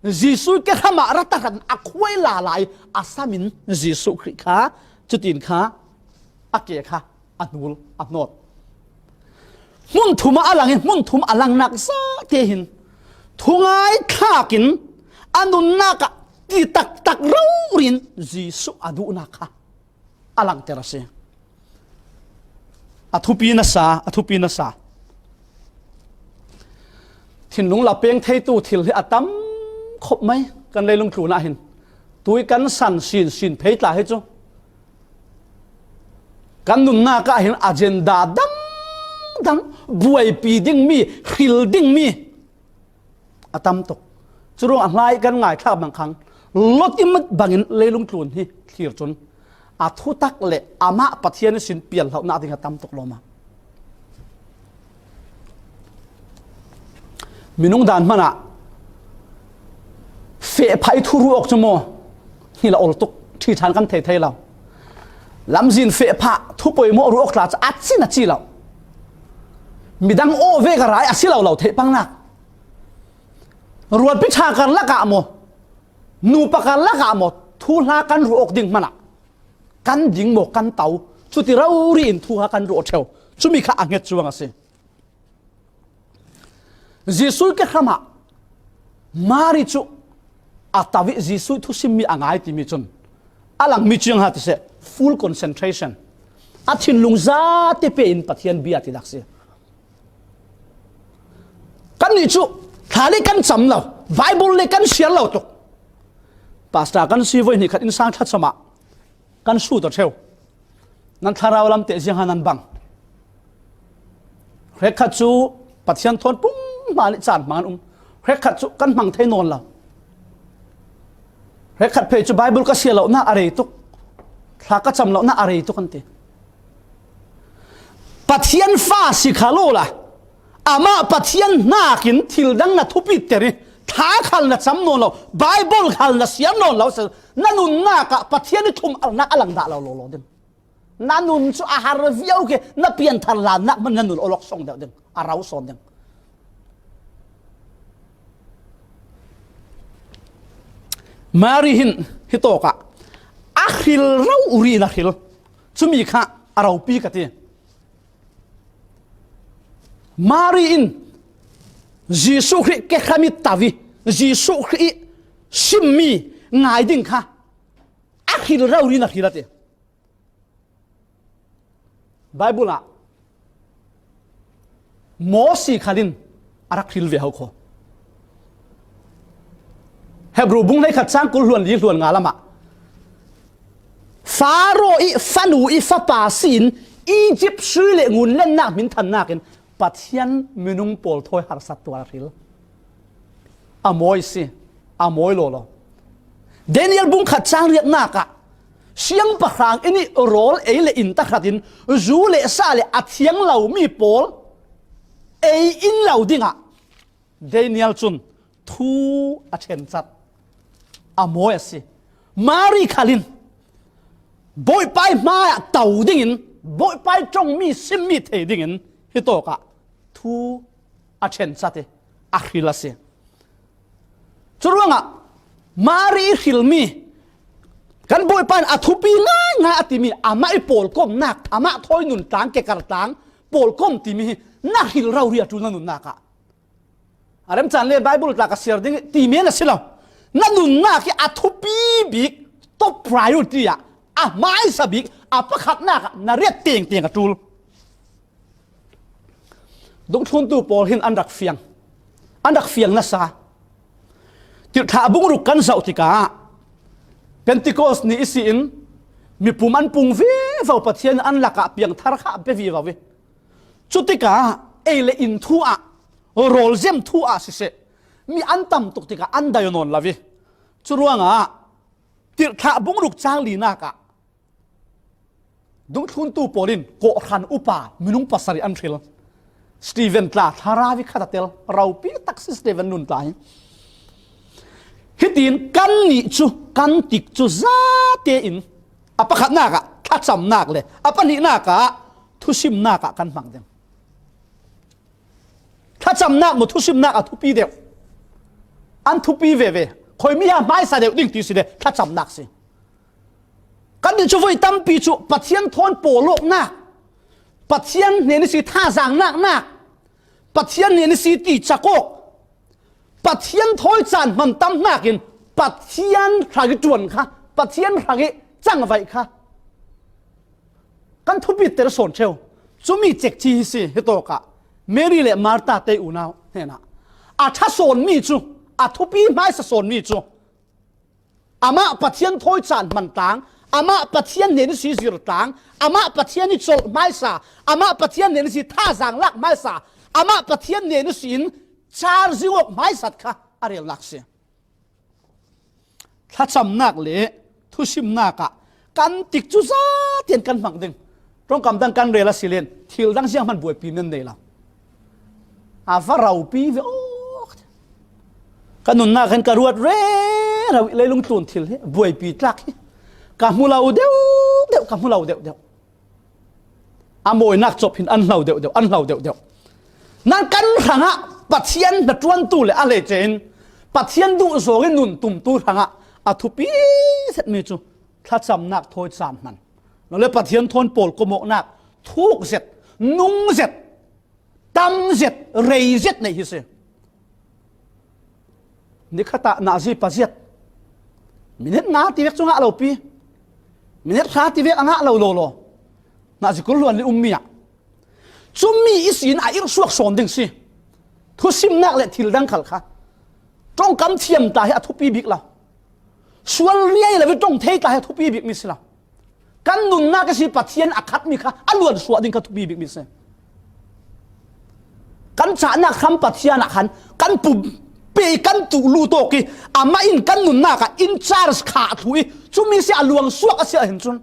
Jesuh i kehram ah ra tahran a khuai lala i a samin Jesuh Khrih kha cutin kha a ke kha a hnul a hnawt. Hmun thum ah a lang i hmun thum a langnak zate hin thungai thlak in a nunnak ah ti taktak rori in Jesuh a duhnak kha a langter a si. A thupi nasa, a thupi nasa. Thinlung la peng theitu thil hi a tam khop mai kan leilung tlun ah hin. Tui kan san sin sin phei tla hi cu. Kan nunnak ah hin agenda dangdang buaipi dingmi, hril dingmi a tam tuk. Curuang a hla i kan ngaithlak bang khan Lot i mit bangin leilung tlun hi thlir cun a thutak le amah Pathian ihsin pial hlohnak ding a tam tuk lawmah. Minung dan hmanah feh phah i thu ruh awk cu maw, hngilh a ol tuk, ṭhi ṭhan kan thei thei lo. Lamzin feh phah thu poimawh ruh awk tla cu a cin a ci lo. Midang aw ve ka rai a si lo lo theih pangnak. Rualpi ṭha karlak ah maw, nupa karlak ah maw, thuhla kan ruh awk ding hmanah kan ding maw, kan to, cuti rori in thuhla kan ruh aw ṭheu. Cumi kha a hnget cuang a si. Jesuh i kehram ah Mari cu a to i Jesuh i thusimmi a ngai timi cun a langmi ciang ha ti seh, full concentration, a thinlung zate pe in Pathian bia ti dak si. Kannih cu thla le kan cam lo, Bible le kan siar lo tuk. Pastor kan si voi hnih khat innsang thlacam ah kan sut aw ṭheu. Nan thlarau lam teh ziang ha nan bang. Hrekkhat cu Pathian thawn pum hma nih caan hmang an um. Hrekkhat cu kan hmang thei nawn lo. Hrekkhat phei cu Bible ka siar lohnak a rei tuk. Thla ka cam lohnak a rei tuk an ti. Pathian fa si kha lo la, amah Pathian hnakin thil dang na thupiter i, tha khal na cam nawn lo, Bible khal na siam nawn lo, na nunnak ah Pathian i thum alnak a lang dah lo, lo, lo ding. Na nun cu a har viau ke, na pianthar lannak man na nun awlok song deuh ding, a rau sawn ding. Mari hin hitawkah a hril rau uri na hril, cumi kha a ropi ka ti. Mari in Jesuh Khrih ke hramit tavi, Jesuh Khrih simmi ngai ding kha a hril rau uri na hril a ti. Bible ah Mosi khalin a rak hril ve ho kho. Hebru bung hleikhat cang kul hluan li hluan nga lamah Faro i fanu i fapa sin Egypt sui le ngun lennak hminthannak in Pathian minung pawl thawi harsat tuar a hril. A mawi si, a mawi lawlaw. Daniel bung khat cang riatnak ah siangpahrang in i rawl ei le in tahratin zu le sa le a thiang lomi pawl ei in lo dingah Daniel cun thu a ṭhencat. A mawi a si. Mari khalin Bawipa i hmaiah to dingin, Bawipa i ṭongmi simmi thei dingin hitawkah thu a ṭhencat i a hril a si. Curuangah Mari i hrilmi kan Bawipa in a thupi ngaingai a timi amah i pawlkomnak, amah thawi nun tlang, kekar tlang, pawlkom timi hi na hril rori a ṭul na nunnak ah. A remcang le Bible tla ka siar ding ti men a si lo. Na nunnak hi a thupi bik, top priority ah, a hmaisa bik, a pakhatnak ah na riat tengteng a ṭul. Dungthluntu pawl hin an rak fiang, an rak fiang nasa. Tirhthlah bung ruk kan zoh tikah Pentecost ni i si in mipum an pung vivo, Pathian an lakah piangthar kha a pe vivo i. Cutikah ei le in thu ah, rawlzem thu ah siseh, mi an tam tuk tikah an dai nawn lo i. Curuangah Tirhthlah bung ruk cang linak ah dungthluntu pawl in kawhhran upa minung pasarih an hril. Stephen tla thlarau i khat a tel, ropi tak si Stephen nun tla hi. Hitin kannih cu kan tik cu zate in a pakhatnak ah thlacamnak le a pahnihnak ah thusimnak ah kan hmang ding. Thlacamnak maw thusimnak a thupi deuh? An thupi veve. Khawi mi ah hmaisa deuh ding ti si le thlacamnak si. Kannih cu voi tampi cu Pathian thawn pawlawknak, Pathian hnen i si thazaang naknak, Pathian hnen i si ti cak awk, Pathian thawi caan hman tam hnakin Pathian hrang i ṭuan kha, Pathian hrang i cangvaih kha kan thupiter sawn ṭheu. Cumi cekci hi si, hitawkah Mary le Martha te unau hnenah a ṭha sawnmi cu, a thupi hmaisa sawnmi cu amah Pathian thawi caan hman tlang, amah Pathian hnen i si zir tlang, amah Pathian i colh hmaisa, amah Pathian hnen i si thazaang lak hmaisa, amah Pathian hnen i si in car zing awk hmaisat kha a relnak si. Thlacamnak le thusimnak ah kan tik cu zate in kan hmang ding. Ṭongkam dang kan rel a si len thil dang zianghman buaipi nan nei lo. A va ropi ve aw. Ka nunnak hin ka ruat rero i leilung tlun thil hi buaipi tlak hi. Ka hmu lo deuh deuh, ka hmu lo deuh deuh. A mawinak cawp hin an hlo deuh deuh, an hlo deuh deuh. Nan kan hrangah Pathian hnaṭuantu le a hleice in Pathian duh zawng in nun tumtu hrangah a thupi zetmi cu thlacamnak thawi caan hman. Lo le Pathian thawn pawlkomawknak thuk zet, nung zet, tam zet, rei zet neih hi si. Nikhat ah nazi paziat, minit nga ti vek cu ngah lo pi, minit hra ti vek a ngah lo lawlaw, nazi kul hluan li ummi ah cumi ihsin a irhsuak sawn ding si. Thusimnak le thil dang khal kha ṭongkam thiam ta hi a thupi bik lo. Sual riai lo i ṭong thei ta hi a thupi bikmi si lo. Kan nunnak ihsi Pathian a khatmi kha a luan suah ding kha thupi bikmi si. Kan cahnak hram Pathian ah khan kan pumpe i kan tuh lu tawk i amah in kan nunnak ah in charge khah thlu i cumi si a luang suak a si ah hin cun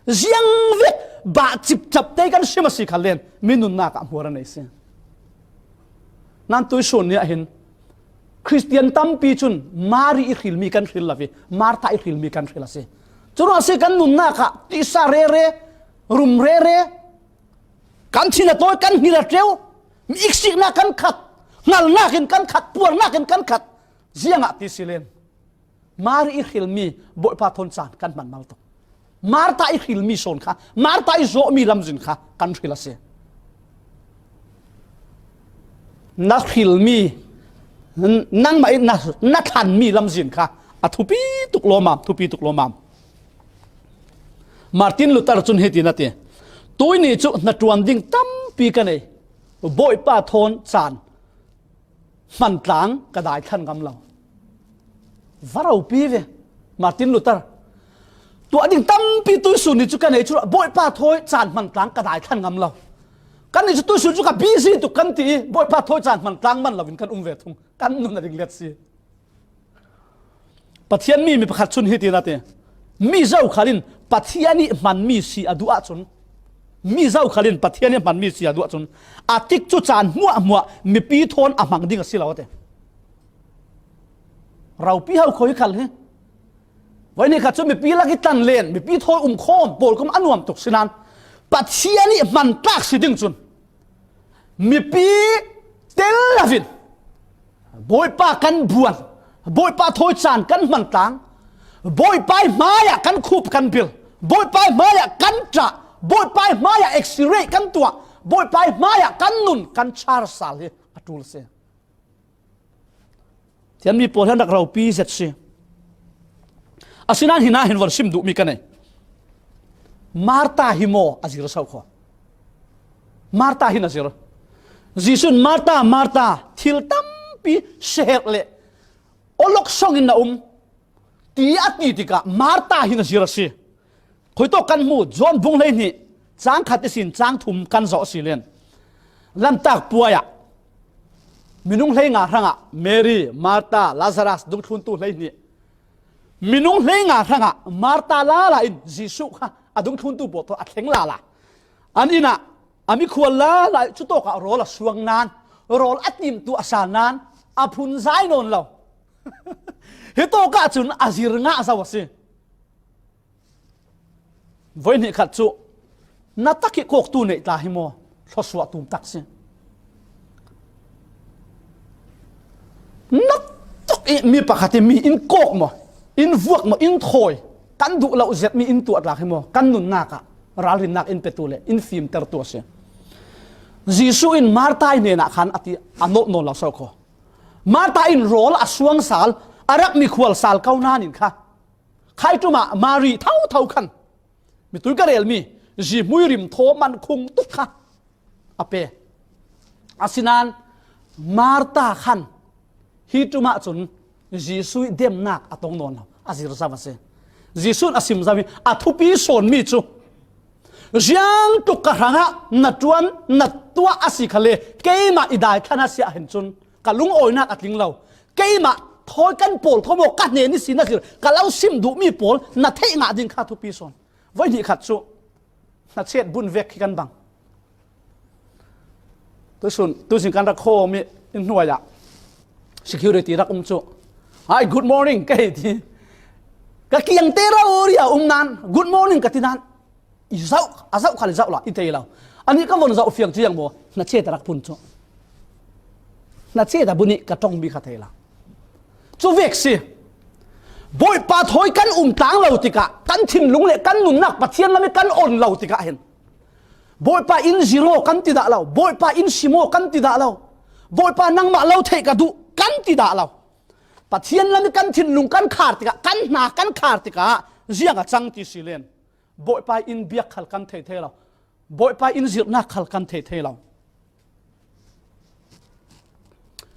ziang vek bah cipcap te kan sim a si kha len mi nunnak ah hmuar a nei si. Nan tuisun ni ah hin Khristian tampi cun Mari i hrilmi kan hril lo i Martha i hrilmi kan hril a si. Curuang a si kan nunnak ah tisa rere, rum rere, kan thin a tawi, kan hngilh a ṭeu, mi iksiknak kan khat, hngalnak in kan khat, puarnak in kan khat. Ziangah ti si len Mari i hrilmi Bawipa thawn caan kan hman mal tuk. Martha i hrilmi sawn kha, Martha i zawhmi lamzin kha kan hril a si. Na hrilmi, n-, nangmah in na, na thlanmi lamzin kha a thupi tuk lawmam, thupi tuk lawmam. Martin Luther cun hitin a ti, "Tuini cu hnaṭuan ding tampi ka nei, Bawipa thawn caan hmantlang ka dai thlan ngam lo." Va ropi ve, Martin Luther. Tuah ding tampi tuisun ni cu ka nei cu, Bawipa thawi caan hmantlang ka dai thlan ngam lo. Kan nih cu tuisun cu ka busy tuk kan ti i, Bawipa thawi caan hmantlang man loin kan um ve thung. Kan nun a ding let si. Pathian mi, mi pakhat cun hitin a ti, "Mi zokhal in Pathian i hmanmi si a duh ahcun, mi zokhal in Pathian i hmanmi si a duh ahcun, a tikcu caan hmuahhmuah mipi thawn a hmang ding a si lo," a ti. Ropi ho kho hi khal hi. Voi ni kha cu mipi lak i tlan len, mipi thawi um khawm pawl kum a nuam tuk si nan, Pathian i hman tlak si ding cun mipi tel lo in Bawipa kan buan, Bawipa thawi caan kan hmantlang, Bawipa i hmaiah kan khup kan bil, Bawipa i hmaiah kan ṭah, Bawipa i hmaiah X-ray kan tuah, Bawipa i hmaiah kan nun kan char sal hi a ṭul si. Thianmi pawl hian rak ropi zet si. Asinain hinah hin von sim duhmi ka nei. Martha hi maw a zir so kho? Martha hin a zir. Jesuh in, "Martha, Martha, thil tampi siaherh le awlok songin na um," ti a ti tikah Martha hin a zir a si. Khuitawk kan hmu, John bung hleihnih, cang khat ihsin cang thum kan zoh a si len. Lantak puai ah minung hleinga hrangah Mary, Martha, Lazarus, dungthluntu hleihnih. Minung hleinga hrangah Martha lala in Jesuh kha a dungthluntu pawl thawn a thleng lala. An innah a mikhual lala i cutawkah rawl a suang nan, rawl a timtu a sa nan, a phunzai nawn lo. Hitawkah cun a zir ngah zo a si. Voi hnih khat cu, "Na tak i kawktu neih tla hi maw? Thlawsuah tum tak si. Na tak i mi pakhat i mi in kawk maw, in vuak maw, in thawi, kan duh lo zetmi in tuah tlak hi maw? Kan nunnak ah ralrinnak in petu le in fimtertu a si." Jesuh in Martha i hnenah khan a ti, a nolh nawn lo so kho. Martha in rawl a suang sal, a rak mikhual sal ko nan in kha, khai ṭumah Mary thotho khan, mitui ka relmi, zihmui rim thaw man khung tuk kha a pe. Asinain Martha khan hi ṭumah cun Jesuh i demnak a tong nawn lo, a zir zo a si. Jesuh in a sim zo hi a thupi sawnmi cu, "Ziangtluk ka hrangah na ṭuan, na tuah a si kha le, keimah i dai thlan a si ah hin cun ka lungawinak a tling lo. Keimah thawi kan pawl thaw maw, ka hnen ihsin na zir, ka lo sim duhmi pawl na theih ngah ding kha thupi sawn." Voi hnih khat cu hnachet bun vek khi kan bang. Tuisun, tuisun kan rak khawm i hnuai ah security rak um cu, "Hi, good morning," ka hei ti. Ka kiangte rori a um nan, "Good morning," ka ti nan, i zoh, a zoh khal i zoh lo, i thei lo. Anih ka von zoh fiang ciang maw, hnachet a rak phun cu. Hnachet a bu nih ka ṭongmi kha thei lo. Cu vek si. Bawipa thawi kan um tlang lo tikah, kan thinlung le kan nunnak Pathian lam i kan on lo tikah hin, "Bawipa in zir aw," kan ti dah lo. "Bawipa in sim aw," kan ti dah lo. "Bawipa, nangmah lo theih ka duh," kan ti dah lo. Pathian lam i kan thinlung kan khar tikah, kan hna kan khar tikah ziang a cang ti si len. Bawipa in biak khal kan thei thei lo. Bawipa in zirhnak khal kan thei thei lo.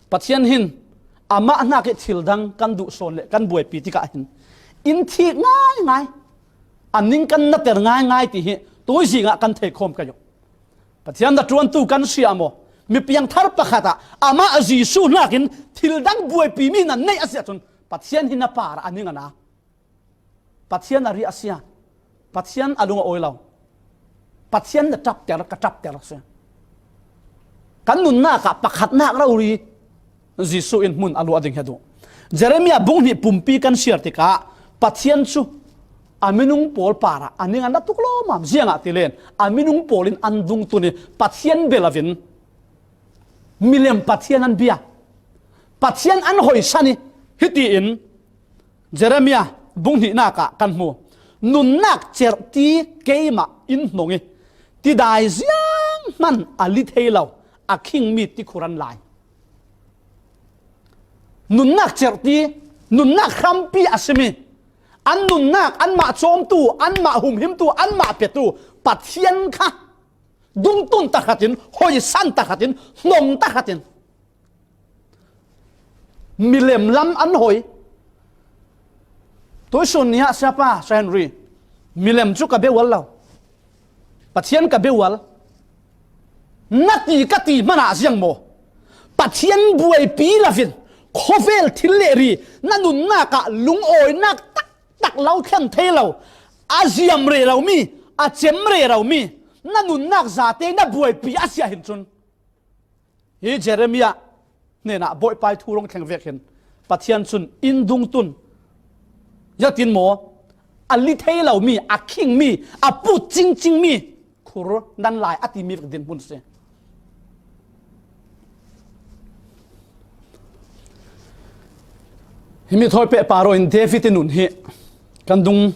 Pathian hin amah hnak i thil dang kan duh sawn le kan buaipi tikah hin in thih ngaingai, a ning kan nater ngaingai ti hi tuizing ah kan thei khawm ka hi. Pathian hnaṭuantu kan si ah maw, mi piangthar pakhat ah amah Jesuh hnakin thil dang buaipimi nan neih a si ahcun Pathian hi na par ah a ning a na. Pathian a riah a si a, Pathian a lung a awi lo. Pathian na ṭapter, ka ṭapter si. Kan nunnak ah pakhatnak rori Jesuh in hmun a luah ding hi a duh. Jeremiah bung hnih pumpi kan siar tikah Pathian cu a minung pawl parah a ning a na tuk lawmam, ziangahtile a minung pawl in an dungtun i Pathian bia lo in milem pathian an bia, Pathian an hoihsan i, hitiin Jeremiah bung hnihnak ah kan hmu. Nunnak cerhti keimah in hnong i, tidai zianghman a li thei lo a khingmi tikhur an lai. Nunnak cerhti, nunnak hrampi a simi, an nunnak, anmah cawmtu, anmah humhimtu, anmah petu Pathian kha dungtun takhatin, hoihsan takhatin, hnong takhatin, milem lam an hoi. Tuisun ni ah, Siapa Sir Henry, milem cu ka bia ual lo. Pathian ka bia ual. Na ti ka ti hmanah ziang maw? Pathian buaipi lo in khawvel thil le ri na nunnak ah lungawinak taktak lo thlen thei lo, a ziam rero mi, a cem rero mi na nunnak zate na buaipi a si ah hin cun, hi Jeremiah hnenah Bawipa i thu rung thleng vek hin Pathian cun in dungtun, ziatin maw, a li thei lo mi, a khingmi, a put cingcing mi khur nan lai a timi vek dinhmun si. Himi thawi pehpar in David i nun hi kan dung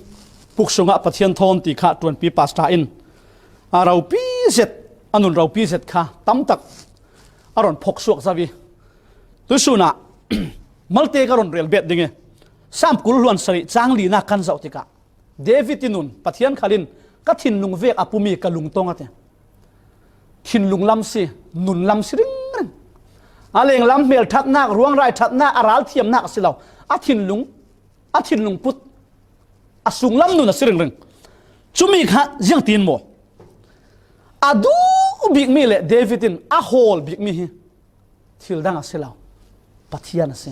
puk sungah Pathian thawn ti kha ṭuanpi pastor in a ropi zet, a nun ropi zet kha tamtak a ron phok suak zo i, tuisun ah malte ka ron rel bet ding i, Sam kul hluan sarih cang linak kan zoh tikah David i nun, Pathian khal in ka thinlung vek a pumi ka lungtong a ti. Thinlung lam si, nun lam si ringring. A lenglam hmel ṭhatnak, ruangrai ṭhatnak, a ral thiamnak a si lo. A thinlung, a thinlung put, a sunglam nun a si ringring. Cumi kha ziangtin maw? A duh bikmi le David in a hawl bikmi hi thil dang a si lo, Pathian a si.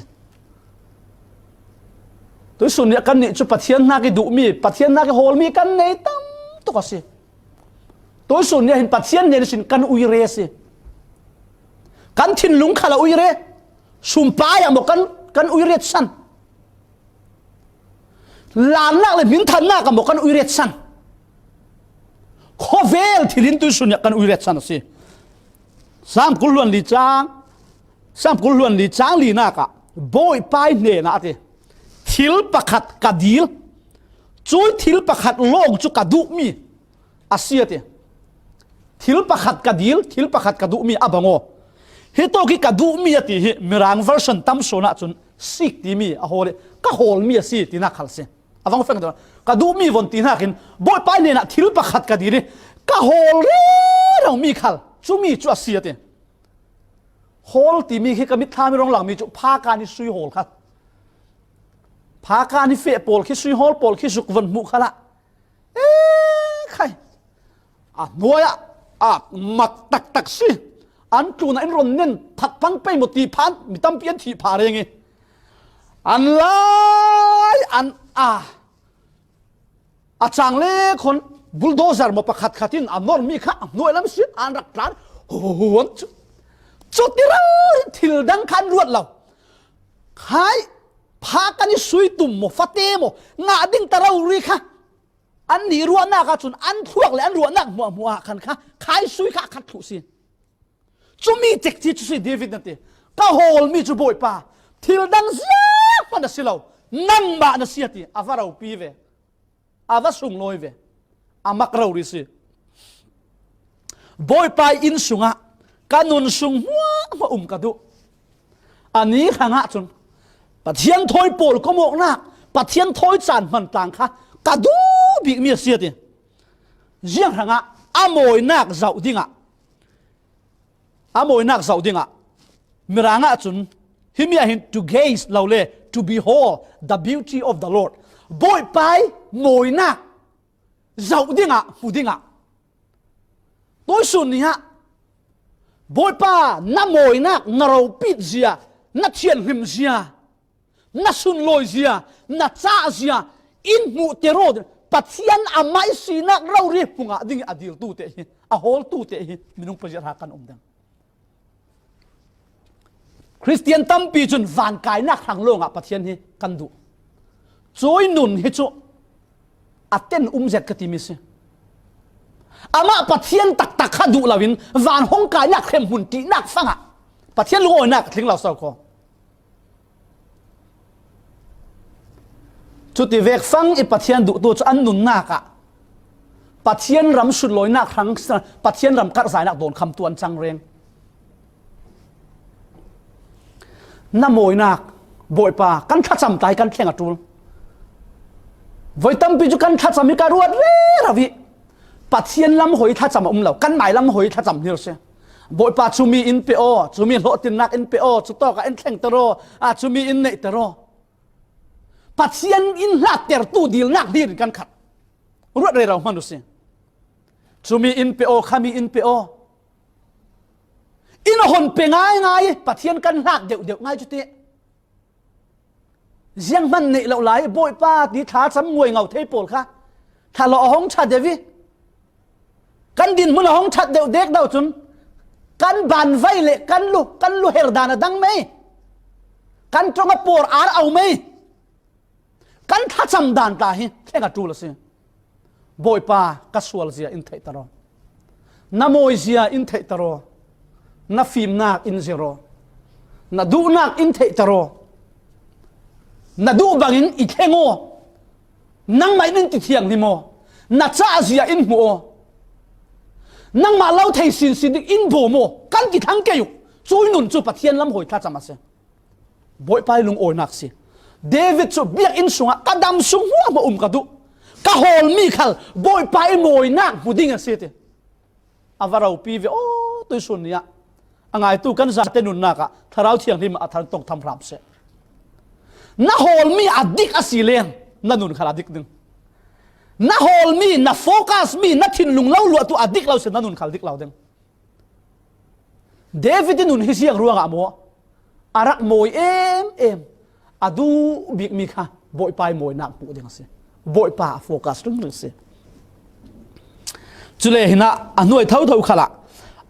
Tuisun ni ah kannih cu Pathian hnak i duhmi, Pathian hnak i hawlmi kan nei tam tuk a si. Tuisun ni ah hin Pathian hnen ihsin kan uire a si. Kan thinlung khal a uire, sumpai ah maw kan, kan uire san. Lannak le hminthannak ah maw kan uire san. Khawvel thil in tuisun ni ah kan uire san a si. Sam kul hluan li cang, Sam kul hluan li cang linak ah Bawipa i hnenah a ti, thil pakhat ka dil, cui thil pakhat lawng cu ka duhmi a si a ti. Thil pakhat ka dil, thil pakhat ka duhmi a bang aw. Hi tawk hi ka duhmi a ti hi Mirang version tam sawn ahcun seek timi a hawl i ka hawlmi a si tinak khal si. A vang feng ka duhmi von tinak in Bawipa hnenah thil pakhat ka dil i ka hawl rero mi khal cumi cu a si a ti. Hawl timi khi ka mitthlam i rong langmi cu phakan i sui hawl kha. Phakan i feh pawl khi, sui hawl pawl khi zuk von hmuh khalah, e khai, a hnuai ah a mak taktak si. An tlun ah in ron nen that pang pei maw ti phan mi tampi an thih pha reng i, an lai an a A cang le khon bulldozer maw pakhat khat in a normi kha a hnuai lam sin an rak tlan. Huan cu, cuti rori thil dang kha an ruat lo. Khai, phakan i sui tum maw, fate maw, ngah ding ta rori kha an nih ruahnak ahcun an thluak le an ruahnak hmuahhmuah ah khan kha khai sui kha a khat thluh si. Cumi cekci cu si David na ti. Ka hawlmi cu Bawipa, thil dang zianghman a si lo, nangmah na si a ti. A va ropi ve, a va sunglawi ve, a mak rori si. Bawipa inn sungah ka nun sung hmuahhmuah um ka duh. Ani hrangah cun Pathian thawi pawl komawknak, Pathian thawi caan hman tlang kha ka duh bikmi a si a ti. Ziang hrangah a mawinak zoh dingah, a mawinak zoh dingah Mirang ahcun himi ah hin to gaze lo le to behold the beauty of the Lord, Bawipa i mawinak zoh dingah, hmu dingah, tuisun ni ah Bawipa na mawinak, na ropit zia, na thianhlim zia, na sunlawi zia, na cah zia in hmuh te raw, Pathian amah i sinak rori hmu ngah ding a diltute hi, a hawltute hi minung paziat ha kan um ding. Khristian tampi cun van kainak hrang lawngah Pathian hi kan duh. Cui nun hi cu a ten um zet ka timi si. Amah Pathian taktak kha duh loin van hong kainak hremhmun ṭihnak fangah Pathian lungawinak a tling lo so kho. Cuti vek fang i Pathian duhtu cu an nunnak ah Pathian ram sutlawinak hrang, Pathian ram karhzainak dawn khamtu an cang reng. Na mawinak, Bawipa, kan thlacam ta hi kan thleng a ṭul. Voi tampi cu kan thlacam hi ka ruat rero i Pathian lam hoi thlacam a um lo, kan mai lam hoi thlacam hmir si. Bawipa, cumi in pe aw, cumi hlawhtinnak in pe aw, cutawkah in thlengter aw, a cumi in neihter aw. Pathian in hlattertu dilnak hlir in kan khat. Ruat rero hman u si. Cumi in pe aw, khami in pe aw. In a hon pe ngaingai i Pathian kan hlat deuhdeuh ngai cu ti. Zianghman neih lo lai, Bawipa ti thlacam nguai ngau thei pawl kha thlahlawh a hong ṭha deuh i kan dinhmun a hong ṭhat deuh dek deuh cun kan banvai le kan lu, kan lu her dan a dang mei, kan ṭong a pawr ar au mei, kan thlacam dan tla hi thleng a ṭul a si. Bawipa, ka sual zia in theihter aw. Na mawi zia in theihter aw. Na fimnak in zir aw. Na duhnak in theihter aw. Na duh bangin i thleng aw. Nangmah in in ti thianghlim aw. Na cah zia in hmuh aw. Nangmah lo thei sinsin ding in bawm aw. Kan ti thlang kei uh. Cui nun cu Pathian lam hoi thlacam a si. Bawipa i lungawinak si. David cu biakinn sungah ka dam sung hmuahhmuah um ka duh. Ka hawlmi khal Bawipa i mawinak hmu ding a si ti. A va ropi ve aw, tuisun ni ah a ngaitu kan zate nunnak ah Thlarau Thianghlim ah a than tong tham hram seh. Na hawlmi a dik a si len na nun khal a dik ding. Na hawlmi, na focus mi, na thinlung lo luahtu a dik lo si, na nun khal dik lo ding. David i nun hi ziang ruangah maw a rak mawi em em, a duh bikmi kha Bawipa i mawinak hmuh ding a si. Bawipa a focus ringring si. Cule hinah a hnuai thotho khalah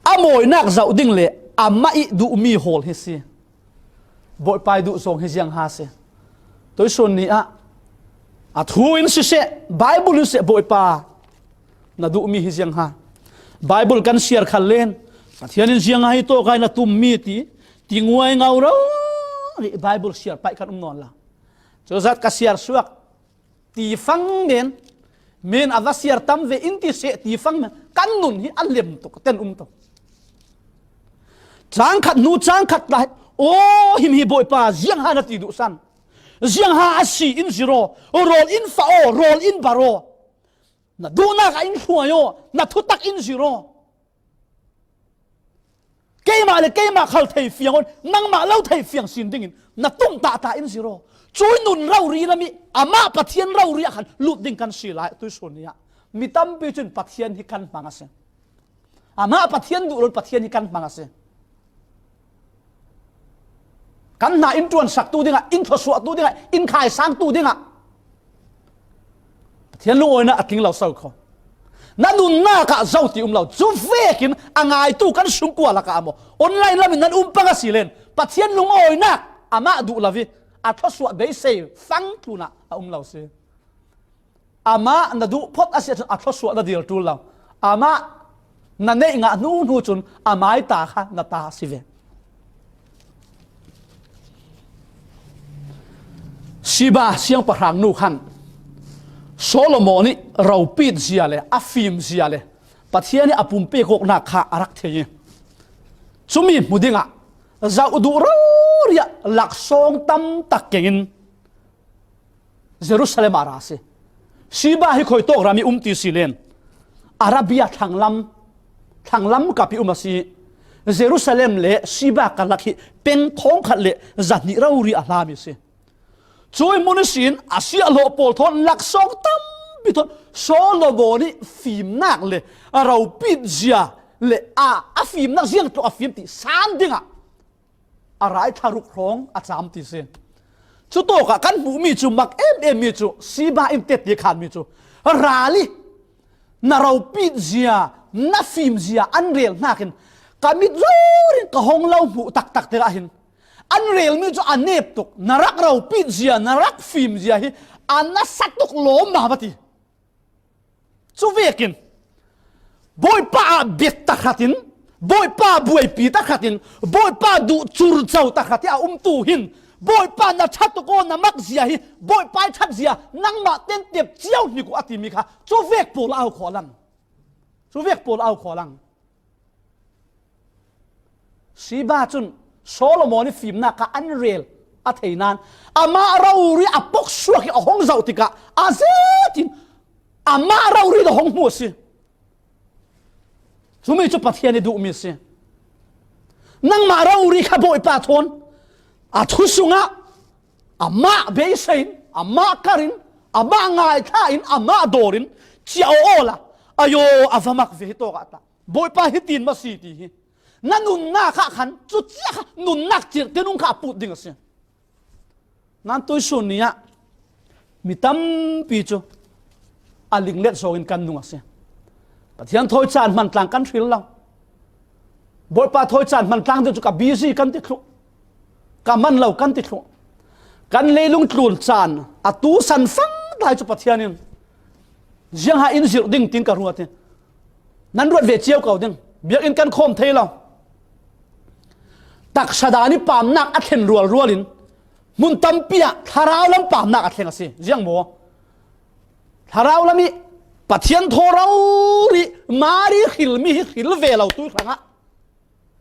a mawinak zoh ding le amah i duhmi hawl hi si. Bawipa i duh zawng hi ziang ha si. Tuisun ni ah a thu in siseh, Bible in siseh, Bawipa na duhmi hi ziang ha. Bible kan siar khal len Pathian in ziang ha hi tawk ai na tummi ti, ti nguai ngau ro ri Bible siar paih kan um nawn la. Cuzat ka siar suak ti fang men, men a va siar tam ve in ti seh ti fang men, kan nun hi a lem tuk, ten um tuk. Cang khat hnu cang khat lai, aw, him hi Bawipa, ziang ha na ti duhsan. Ziang ha a si in zir aw, rawl in fah aw, rawl in bar aw. Na duhnak ah in hruai aw, na thutak in zir aw. Keimah le keimah khal thei fiang aw, nangmah lo thei fiang sin dingin na tum tahta in zir aw. Cui nun rori lam i amah Pathian rori ah khan lut ding kan si lai tuisun ni ah. Mi tampi cun Pathian hi kan hmang a si. Amah Pathian duh lo Pathian hi kan hmang a si. Kan hna in ṭuansaktu dingah, in thluasuahtu dingah, in khaisangtu dingah Pathian lungawinak a tling lo so kho. Na nunnak ah zo ti um lo. Cu vekin a ngaitu kan sungkua lakah maw, online lam in nan um pang a si len Pathian lungawinak amah duh lo i a thluasuah beisei fang tlunah a um lo si. Amah na duh phot a si ahcun a thluasuah na dil ṭul lo. Amah na neih ngah hnu hnu cun a mai ta kha na ta a si ve. Siba siangpahrang nu khan Solomon nih ropit zia le a fim zia le Pathian nih a pumpe kawknak kha a rak thei i, cumi hmu dingah zoh duh rori ah laksawng tam tak kengin Jerusalem ah ra a si. Siba hi khuitawk ram i um ti si len Arabia thlanglam, thlanglam kap i um a si. Jerusalem le Siba karlak hi peng thawngkhat le zahnih rori a hlam i si. Cui hmun ihsin a siahhlawh pawl thawn laksawng tampi thawn Solomon ih fimnak le a ropit zia le a, a fimnak ziang tluk a fim ti san dingah a rai thlaruk hrawng a cam ti si. Cutawkah kan hmuhmi cu mak em em mi cu Siba in tette khanmi cu Ral i na ropit zia, na fim zia an rel hnakin ka mit zorin ka hong lo hmuh taktak tikah hin an rel mi cu a nep tuk, na rak ropit zia, na rak fim zia hi a nasa tuk lawm mah va ti. Cu vekin Bawipa ah biat tahratin, Bawipa buaipi tahratin, Bawipa duh curco tahratin a umtu hin Bawipa na ṭhat tuk aw, na mak zia hi Bawipa i ṭhat zia nangmah tentep cio hnik uh a timi kha cu vek pawl a au khawh lang. Cu vek pawl a au khawh lang. Siba cun Solomon i fimnak kha an rel a thei nain amah rori a poksuak i a hong zoh tikah a zetin amah rori a hong hmu a si. Cumi cu Pathian i duhmi a si. Nangmah rori kha Bawipa thawn a thu sungah amah beisei in, amah kar in, amah ngaithlak in, amah dawr in ciah aw awla ayo a va mak ve hi tawk ah tah. Bawipa hitin ma si ti hi na nunnak ah khan cucia kha nunnak cirhte nung kha a put ding a si. Nan tuisun ni ah mi tampi cu a linglet zawngin kan nung a si. Pathian thawi caan hman tlang kan hril lo. Bawipa thawi caan hman tlang ding cu ka busy kan ti thluh, ka man lo kan ti thluh. Kan leilung tlun caan a tu san fang lai cu Pathian in ziangha in zirh ding tin ka ruat hi. Nan ruat ve cio ko ding. Biakinn kan khawm thei lo. Taksa dan i pamnak a thlen rualrual in hmun tampi ah thlarau lam pamnak a thleng a si. Ziang maw? Thlarau lam i Pathian thaw rori Mari hrilmi hi hril ve lo tu hrangah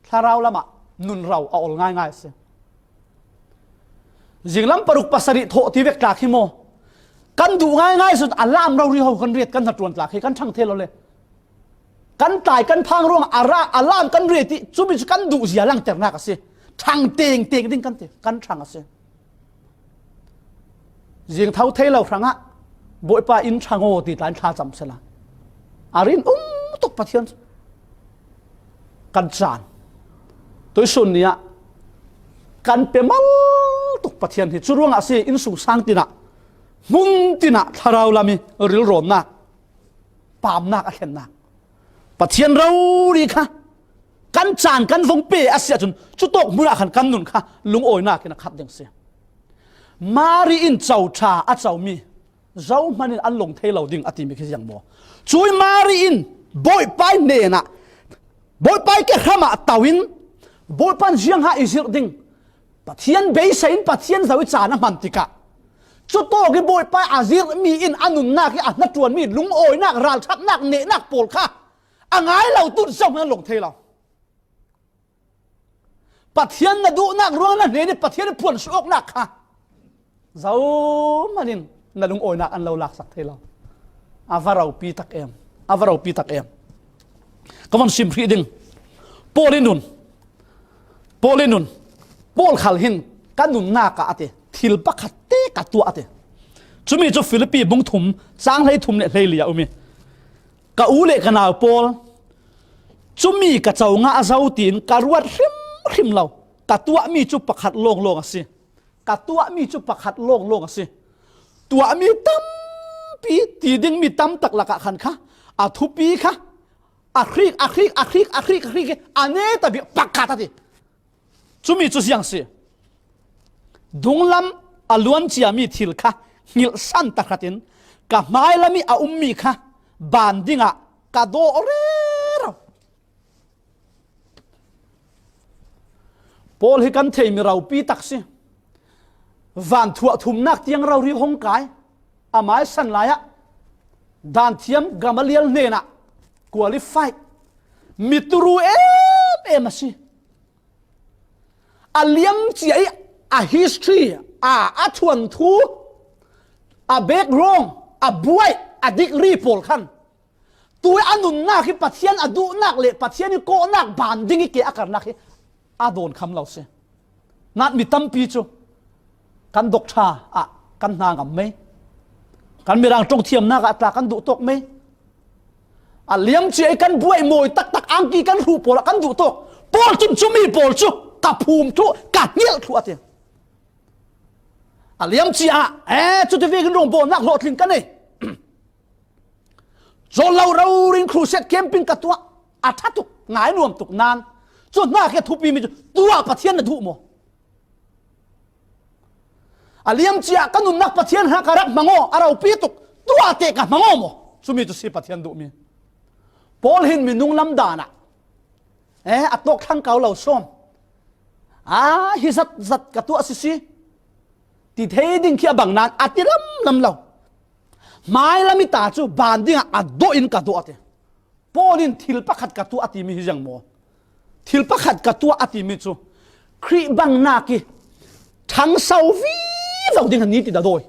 thlarau lamah nun ro a ol ngaingai a si. Zinglam paruk pasarih thawh ti vek tlak hi maw? Kan duh ngaingai sun a lam rori ho kan riat kan hnaṭuan tlak hi kan ṭhang thei lo le. Kan tlai kan phang ruangah a ra, a lam kan riat i cumi cu kan duh zia langternak a si. Ṭhang tengteng ding kan ti, kan ṭhang a si. Zing tho thei lo hrangah Bawipa in ṭhang aw ti tla in thlacam sela a rin um tuk Pathian cu kan caan. Tuisun ni ah kan pe mal tuk Pathian hi cu ruangah a si. Innsungsang tinah, hmun tinah thlarau lam i rilrawnnak, pamnak a thlennak Pathian rori kha kan caan kan vong pe a si ahcun cutawk hmun ah khan kan nun kha lungawinak in a khat ding si. Mari in coṭha a comi zohman in an long thei lo ding a timi khi ziang maw? Cui Mari in Bawipa i hnenah Bawipa i kehram ah to in Bawipa in ziangha i zirh ding, Pathian beisei in Pathian zo i caan a hman tikah cutawk i Bawipa a zirhmi in a nunnak i a hnaṭuanmi lungawinak, ralṭhatnak, nehnak pawl kha a ngai lo tu zohman an long thei lo. Pathian na duhnak ruang na hnen i Pathian i phuan suh awknak kha zohman in na lungawinak an lo laksak thei lo. A va ropi tak em, a va ropi tak em. Ka van sim hrih ding. Paul in nun, Paul in nun, Paul khal hin ka nunnak ah a ti, thil pakhat te ka tuah a ti. Cumi cu Filipi bung thum, cang hlei thum le hlei li a um i, ka u le ka nau pawl, cumi ka co ngah zo tiin ka ruat hrimhrim lo. Ka tuahmi cu pakhat lawnglawng a si. Ka tuahmi cu pakhat lawnglawng a si. Tuahmi tampi, ti dingmi tam tak lakah khan kha a thupi kha a hrik, a hrik, a hrik, a hrik, a hrik, a neta bik pakhat a ti. Cumi cu ziang si. Dunglam a luan ciami thil kha hngilh san tahratin ka hmailam i a ummi kha ban dingah ka dawh rero. Paul hi kan theihmi ropi tak si. Vanthuah thumnak tiang rori hong kai. A maisan lai ah Danthiam Gamaliel hnenah qualified, mituru em em a si. A liamcia i a history, a, a thuanthu, a background, a buai, a degree pawl khan tu i a nunnak hi Pathian a duhnak le Pathian i kawhnak ban ding i ke a karnak hi a dawn kham lo si. Nat mi tampi cu kan doctor ah kan hna ngam mei. Kan mirang ṭongthiamnak ah tla kan duh tawk mei. A liamcia i kan buai mawi taktak angki kan hruh pawl ah kan duh tawk. Paul cun cumi pawl cu ka phum thluh, ka hngilh thluh a ti. A liamcia ah, eh, cuti vekin rawngbawlnak hlawhtling ka nei. Zawh lo rori-in crusade camping ka tuah. A ṭha tuk, ngai nuam tuk nan. Cu hna khi a thupi mi cu tuah Pathian na duh maw? A liam cia ka nunnak Pathian hna ka rak hmang aw, a ropi tuk, tuah te ka hmang aw maw? Cumi cu si Pathian duhmi. Paul hin minung lam dan ah, eh, a tawk thlang ko lo sawm. Ah, hi zat zat ka tuah sisi. Ti thei ding khi a bang nan a ti lam lam lo. Hmailam i ta cu ban dingah a dawh in ka dawh a ti. Paul in thil pakhat ka tuah a timi hi ziang maw? Thil pakhat ka tuah a timi cu Khrih bangnak i ṭhangso vivo ding a ni ti a dawi.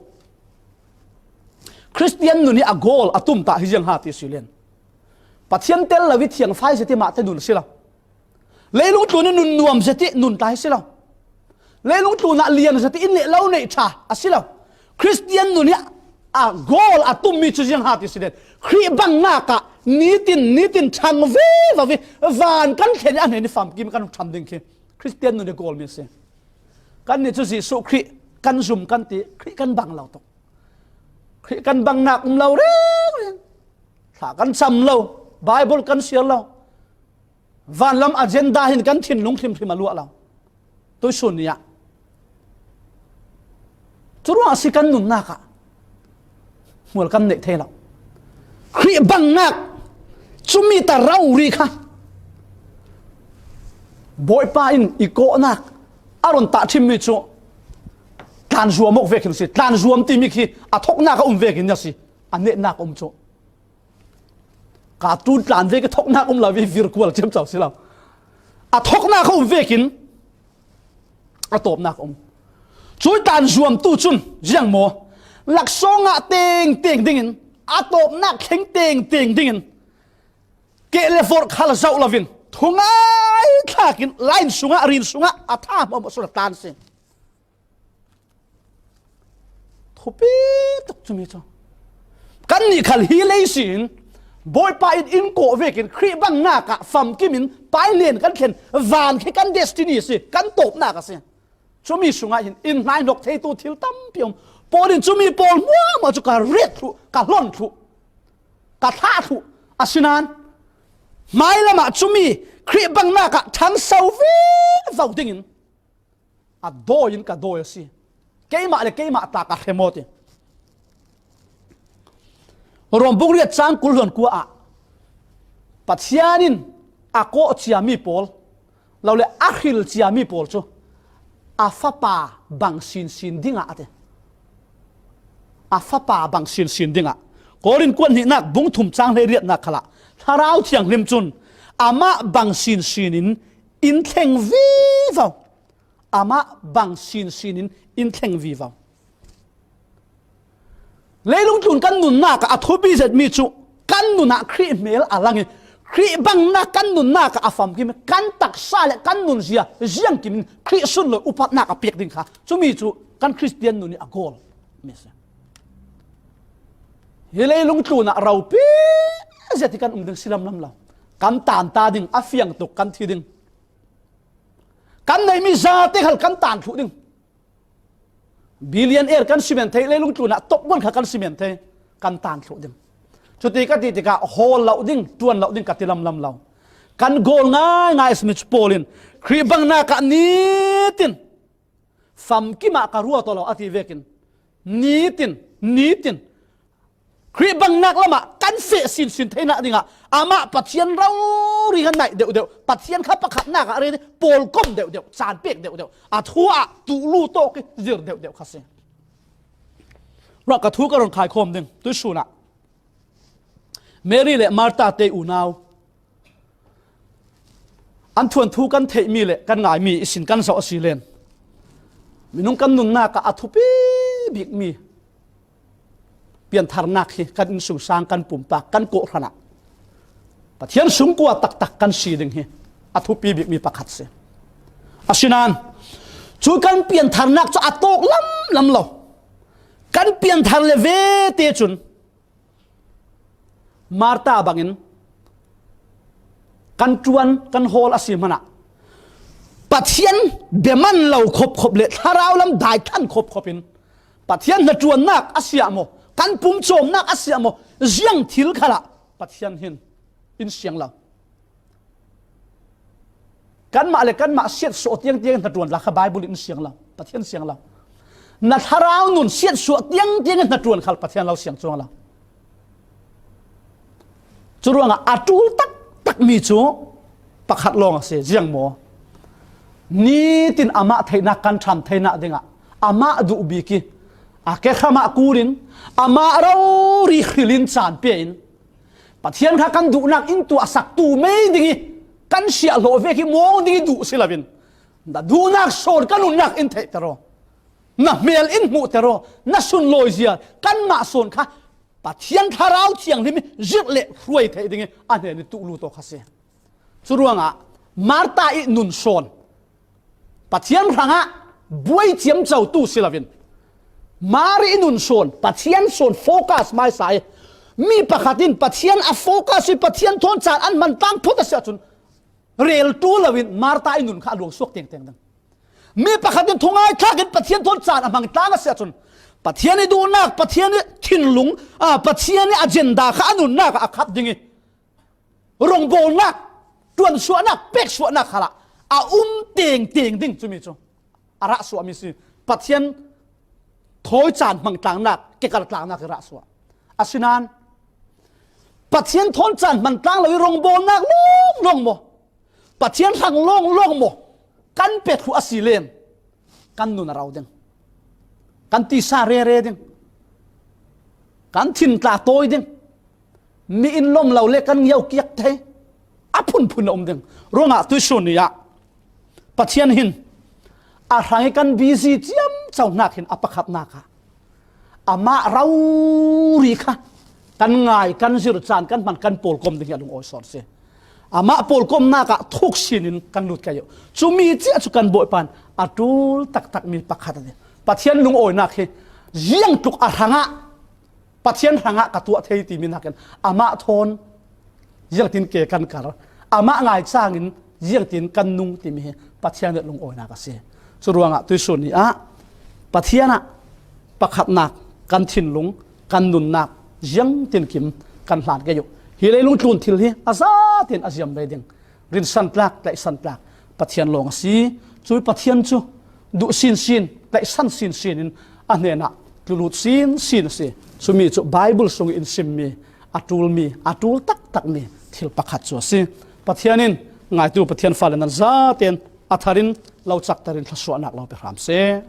Khristian nun i a goal a tum ta hi ziang ha ti si len. Pathian tel lo i thiangfai zet i mah te nun si lo. Leilung tlun i nun nuam zet i nun ta hi si lo. Leilung tlun ah lian zet i in leh lo neih ṭha a si lo. Khristian nun i a goal a tummi cu ziang ha ti si len. Khrih bangnak ah nitin, nitin ṭhang vivo i van kan thlen i a hnen i famkim kan ṭham ding khi Khristian nun i goal mi a si. Kannih cu Jesuh Khrih kan zum kan ti, Khrih kan bang lo tuk. Khrih kan bangnak um lo reng reng. Thla kan cam lo, Bible kan siar lo. Vanlam agenda hin kan thinlung hrimhrim a luah lo. Tuisun ni ah. Curuang a si kan nunnak ah hmual kan neih thei lo. Khrih bangnak cumi ta rori kha Bawipa in i kawhnak a run tahṭhimmi cu tlanzuam awk vekin a si. Tlanzuam timi khi a thoknak a um vekin a si. A nehnak a um cu. Ka tun tlan vek i thoknak um lo, i vir kual ciamco si lo. A thoknak a um vekin a tawpnak a um. Cui tlanzuamtu cun ziang maw? Laksawng ah tengteng dingin a tawpnak thleng tengteng dingin keh le forh khal zoh loin thungai thlakin line sungah, rin sungah a tha hmuahhmuah sula tlan si. Thupi tuk cumi cu. Kannih khal hi lei si in Bawipa in in kawh vekin Khrih bangnak ah famkim in pailen kan thlen van khi kan destiny a si, kan tawpnak a si. Cumi sungah hin in hnaihnok theitu thil tampi um. Paul in cumi pawl hmuahhmuah cu ka ret thluh, ka hlon thluh, ka thlah thluh. Asinain hmailam ah cumi Khrih bangnak ah ṭhangso vivo dingin a dawi in ka dawi a si. Keimah le keimah ta ka hrem aw ti. Rom bung riat cang kul hluan kua ah Pathian in a kawh ciami pawl, lo le a hril ciami pawl cu a fapa bang sinsin dingah a ti. A fapa bang sinsin dingah. Korin kuat hnihnak bung thum cang hleiriatnak khalah Thlarau Thianghlim cun amah bang sinsin in in thleng vivo. Amah bang sinsin in in thleng vivo. Leilung tlun kan nunnak ah a thupi zetmi cu kan nun ah Khrih hmel a lang i Khrih bangnak kan nunnak ah a famkim i kan taksa le kan nunzia ziangkim in Khrih sunlawi upatnak a pek ding kha. Cumi cu kan Khristian nun i a goal mi a si. Hi leilung tlun ah ropi zet i kan um ding si lamlam lo. Kan tan ta ding, a fiang tuk kan thi ding. Kan neihmi zate khal kan tan thluh ding. Billionaire kan si men thei, leilung tlun ah top one kha kan si men thei, kan tan thluh ding. Cuti ka ti tikah hawl lo ding, ṭuan lo ding ka ti lamlam lo. Kan goal ngaingai a si mi cu Paul in Khrih bangnak ah nitin famkim ah ka ruat aw lo a ti vekin nitin, nitin Khrih bangnak lamah kan feh sinsin theinak dingah amah Pathian rori kha naih deuhdeuh, Pathian kha pakhatnak ah a rei pawlkom deuhdeuh, caan pek deuhdeuh, a thu ah tuhlu tawk i zir deuhdeuh kha si. Ruah ka thu ka run khaikhawm ding tuihsun ah Mary le Martha te unau an thuanthu kan theihmi le kan ngaimi ihsin kan zoh a si len minung kan nunnak ah a thupi bikmi piantharnak hi kan innsungsang, kan pumpak, kan kawhhran ah Pathian sungkua taktak kan si ding hi a thupi bikmi pakhat si. Asinain cu kan piantharnak cu a tawk lamlam lo. Kan pianthar le vete cun Martha bangin kan ṭuan, kan hawl a si hmanah Pathian biaman lo khopkhop le thlarau lam daithlan khopkhop in Pathian hnaṭuannak a si ah maw, kan pumcawmnak a si ah maw, ziang thil khalah Pathian hin in siang lo. Kanmah le kanmah siatsuah tiang tiang hna ṭuan la kha Bible in in siang lo. Pathian siang lo. Na thlarau nun siatsuah tiang tiang hna ṭuan khal Pathian lo siang cuang lo. Curuangah a ṭul taktak mi cu pakhat lawng a si, ziang maw? Nitin amah theihnak kan ṭhan theinak dingah amah duh bik i a kehram ah kul in amah rori hril in caan pia in Pathian kha kan duhnak in tuahsak tu mei ding i kan siahhlawh vek i mawng ding i duh si loin na duhnak sawn kan nunnak in theihter aw, na hmel in hmuhter aw, na sunlawizia kanmah sawn kha Pathian Thlarau Thianghlim i zirh le hruai theih ding i a hnen i tuh lut aw kha si. Curuangah Martha i nun sawn Pathian hrangah buai ciamco tu si loin Mari i nun sawn Pathian sawn focus hmaisa i mi pakhat in Pathian a focus i Pathian thawn caan an hman tlang phut a si ahcun rel ṭul loin Martha i nun kha a luang suak tengteng ding. Mi pakhat in thungai thlak in Pathian thawn caan a hmang tlang a si ahcun Pathian i duhnak, Pathian i thinlung, aa, Pathian i agenda kha a nunnak ah a khat ding i rongbawlnak, ṭuansuahnak, peksuahnak khalah a um tengteng ding cumi cu a rah suahmi si. Pathian thawi caan hmang tlangnak, kekar tlangnak i rah suah. Asinain Pathian thawn caan hman tlang lo i rongbawlnak lawnglawng maw, Pathian hrang lawnglawng maw kan pek hruh a si len kan nun a rau ding, kan tisa rere ding, kan thin tla tawi ding, mi in lawm lo le kan ngio kiak thei, a phunphun a um ding. Ruangah tuisun ni ah Pathian hin a hrang i kan busy ciamco hnak hin a pakhatnak ah amah rori kha kan ngai, kan zir caan kan hman, kan pawlkom ding hi a lungawi sawn si. Amah pawlkomnak ah thuk sin in kan lut kai uh. Cumi cia cu kan Bawipa in a ṭul taktak mi pakhat a si. Pathian lungawinak hi ziangtluk a hrangah Pathian hrangah ka tuah thei timi nakin amah thawn ziangtin ke kan kar, amah ngai cangin ziangtin kan nung timi hi Pathian nih lungawinak a si. Curuangah tuisun ni ah Pathian ah pakhatnak, kan thinlung, kan nunnak ziangtin kim kan hlan kei uh. Hi leilung tlun thil hi a zatin a ziam ve ding, rinsan tlak, tlaihsan tlak Pathian lawng a si. Cui Pathian cu duh sinsin, tlaihsan sinsin in a hnenah tlulut sinsin a si. Cumi cu Bible sung in simmi a ṭulmi, a ṭul taktakmi thil pakhat cu a si. Pathian in ngaitu Pathian fale nan zaten a thar in lo cakter in thluasuahnak lo pe hram seh.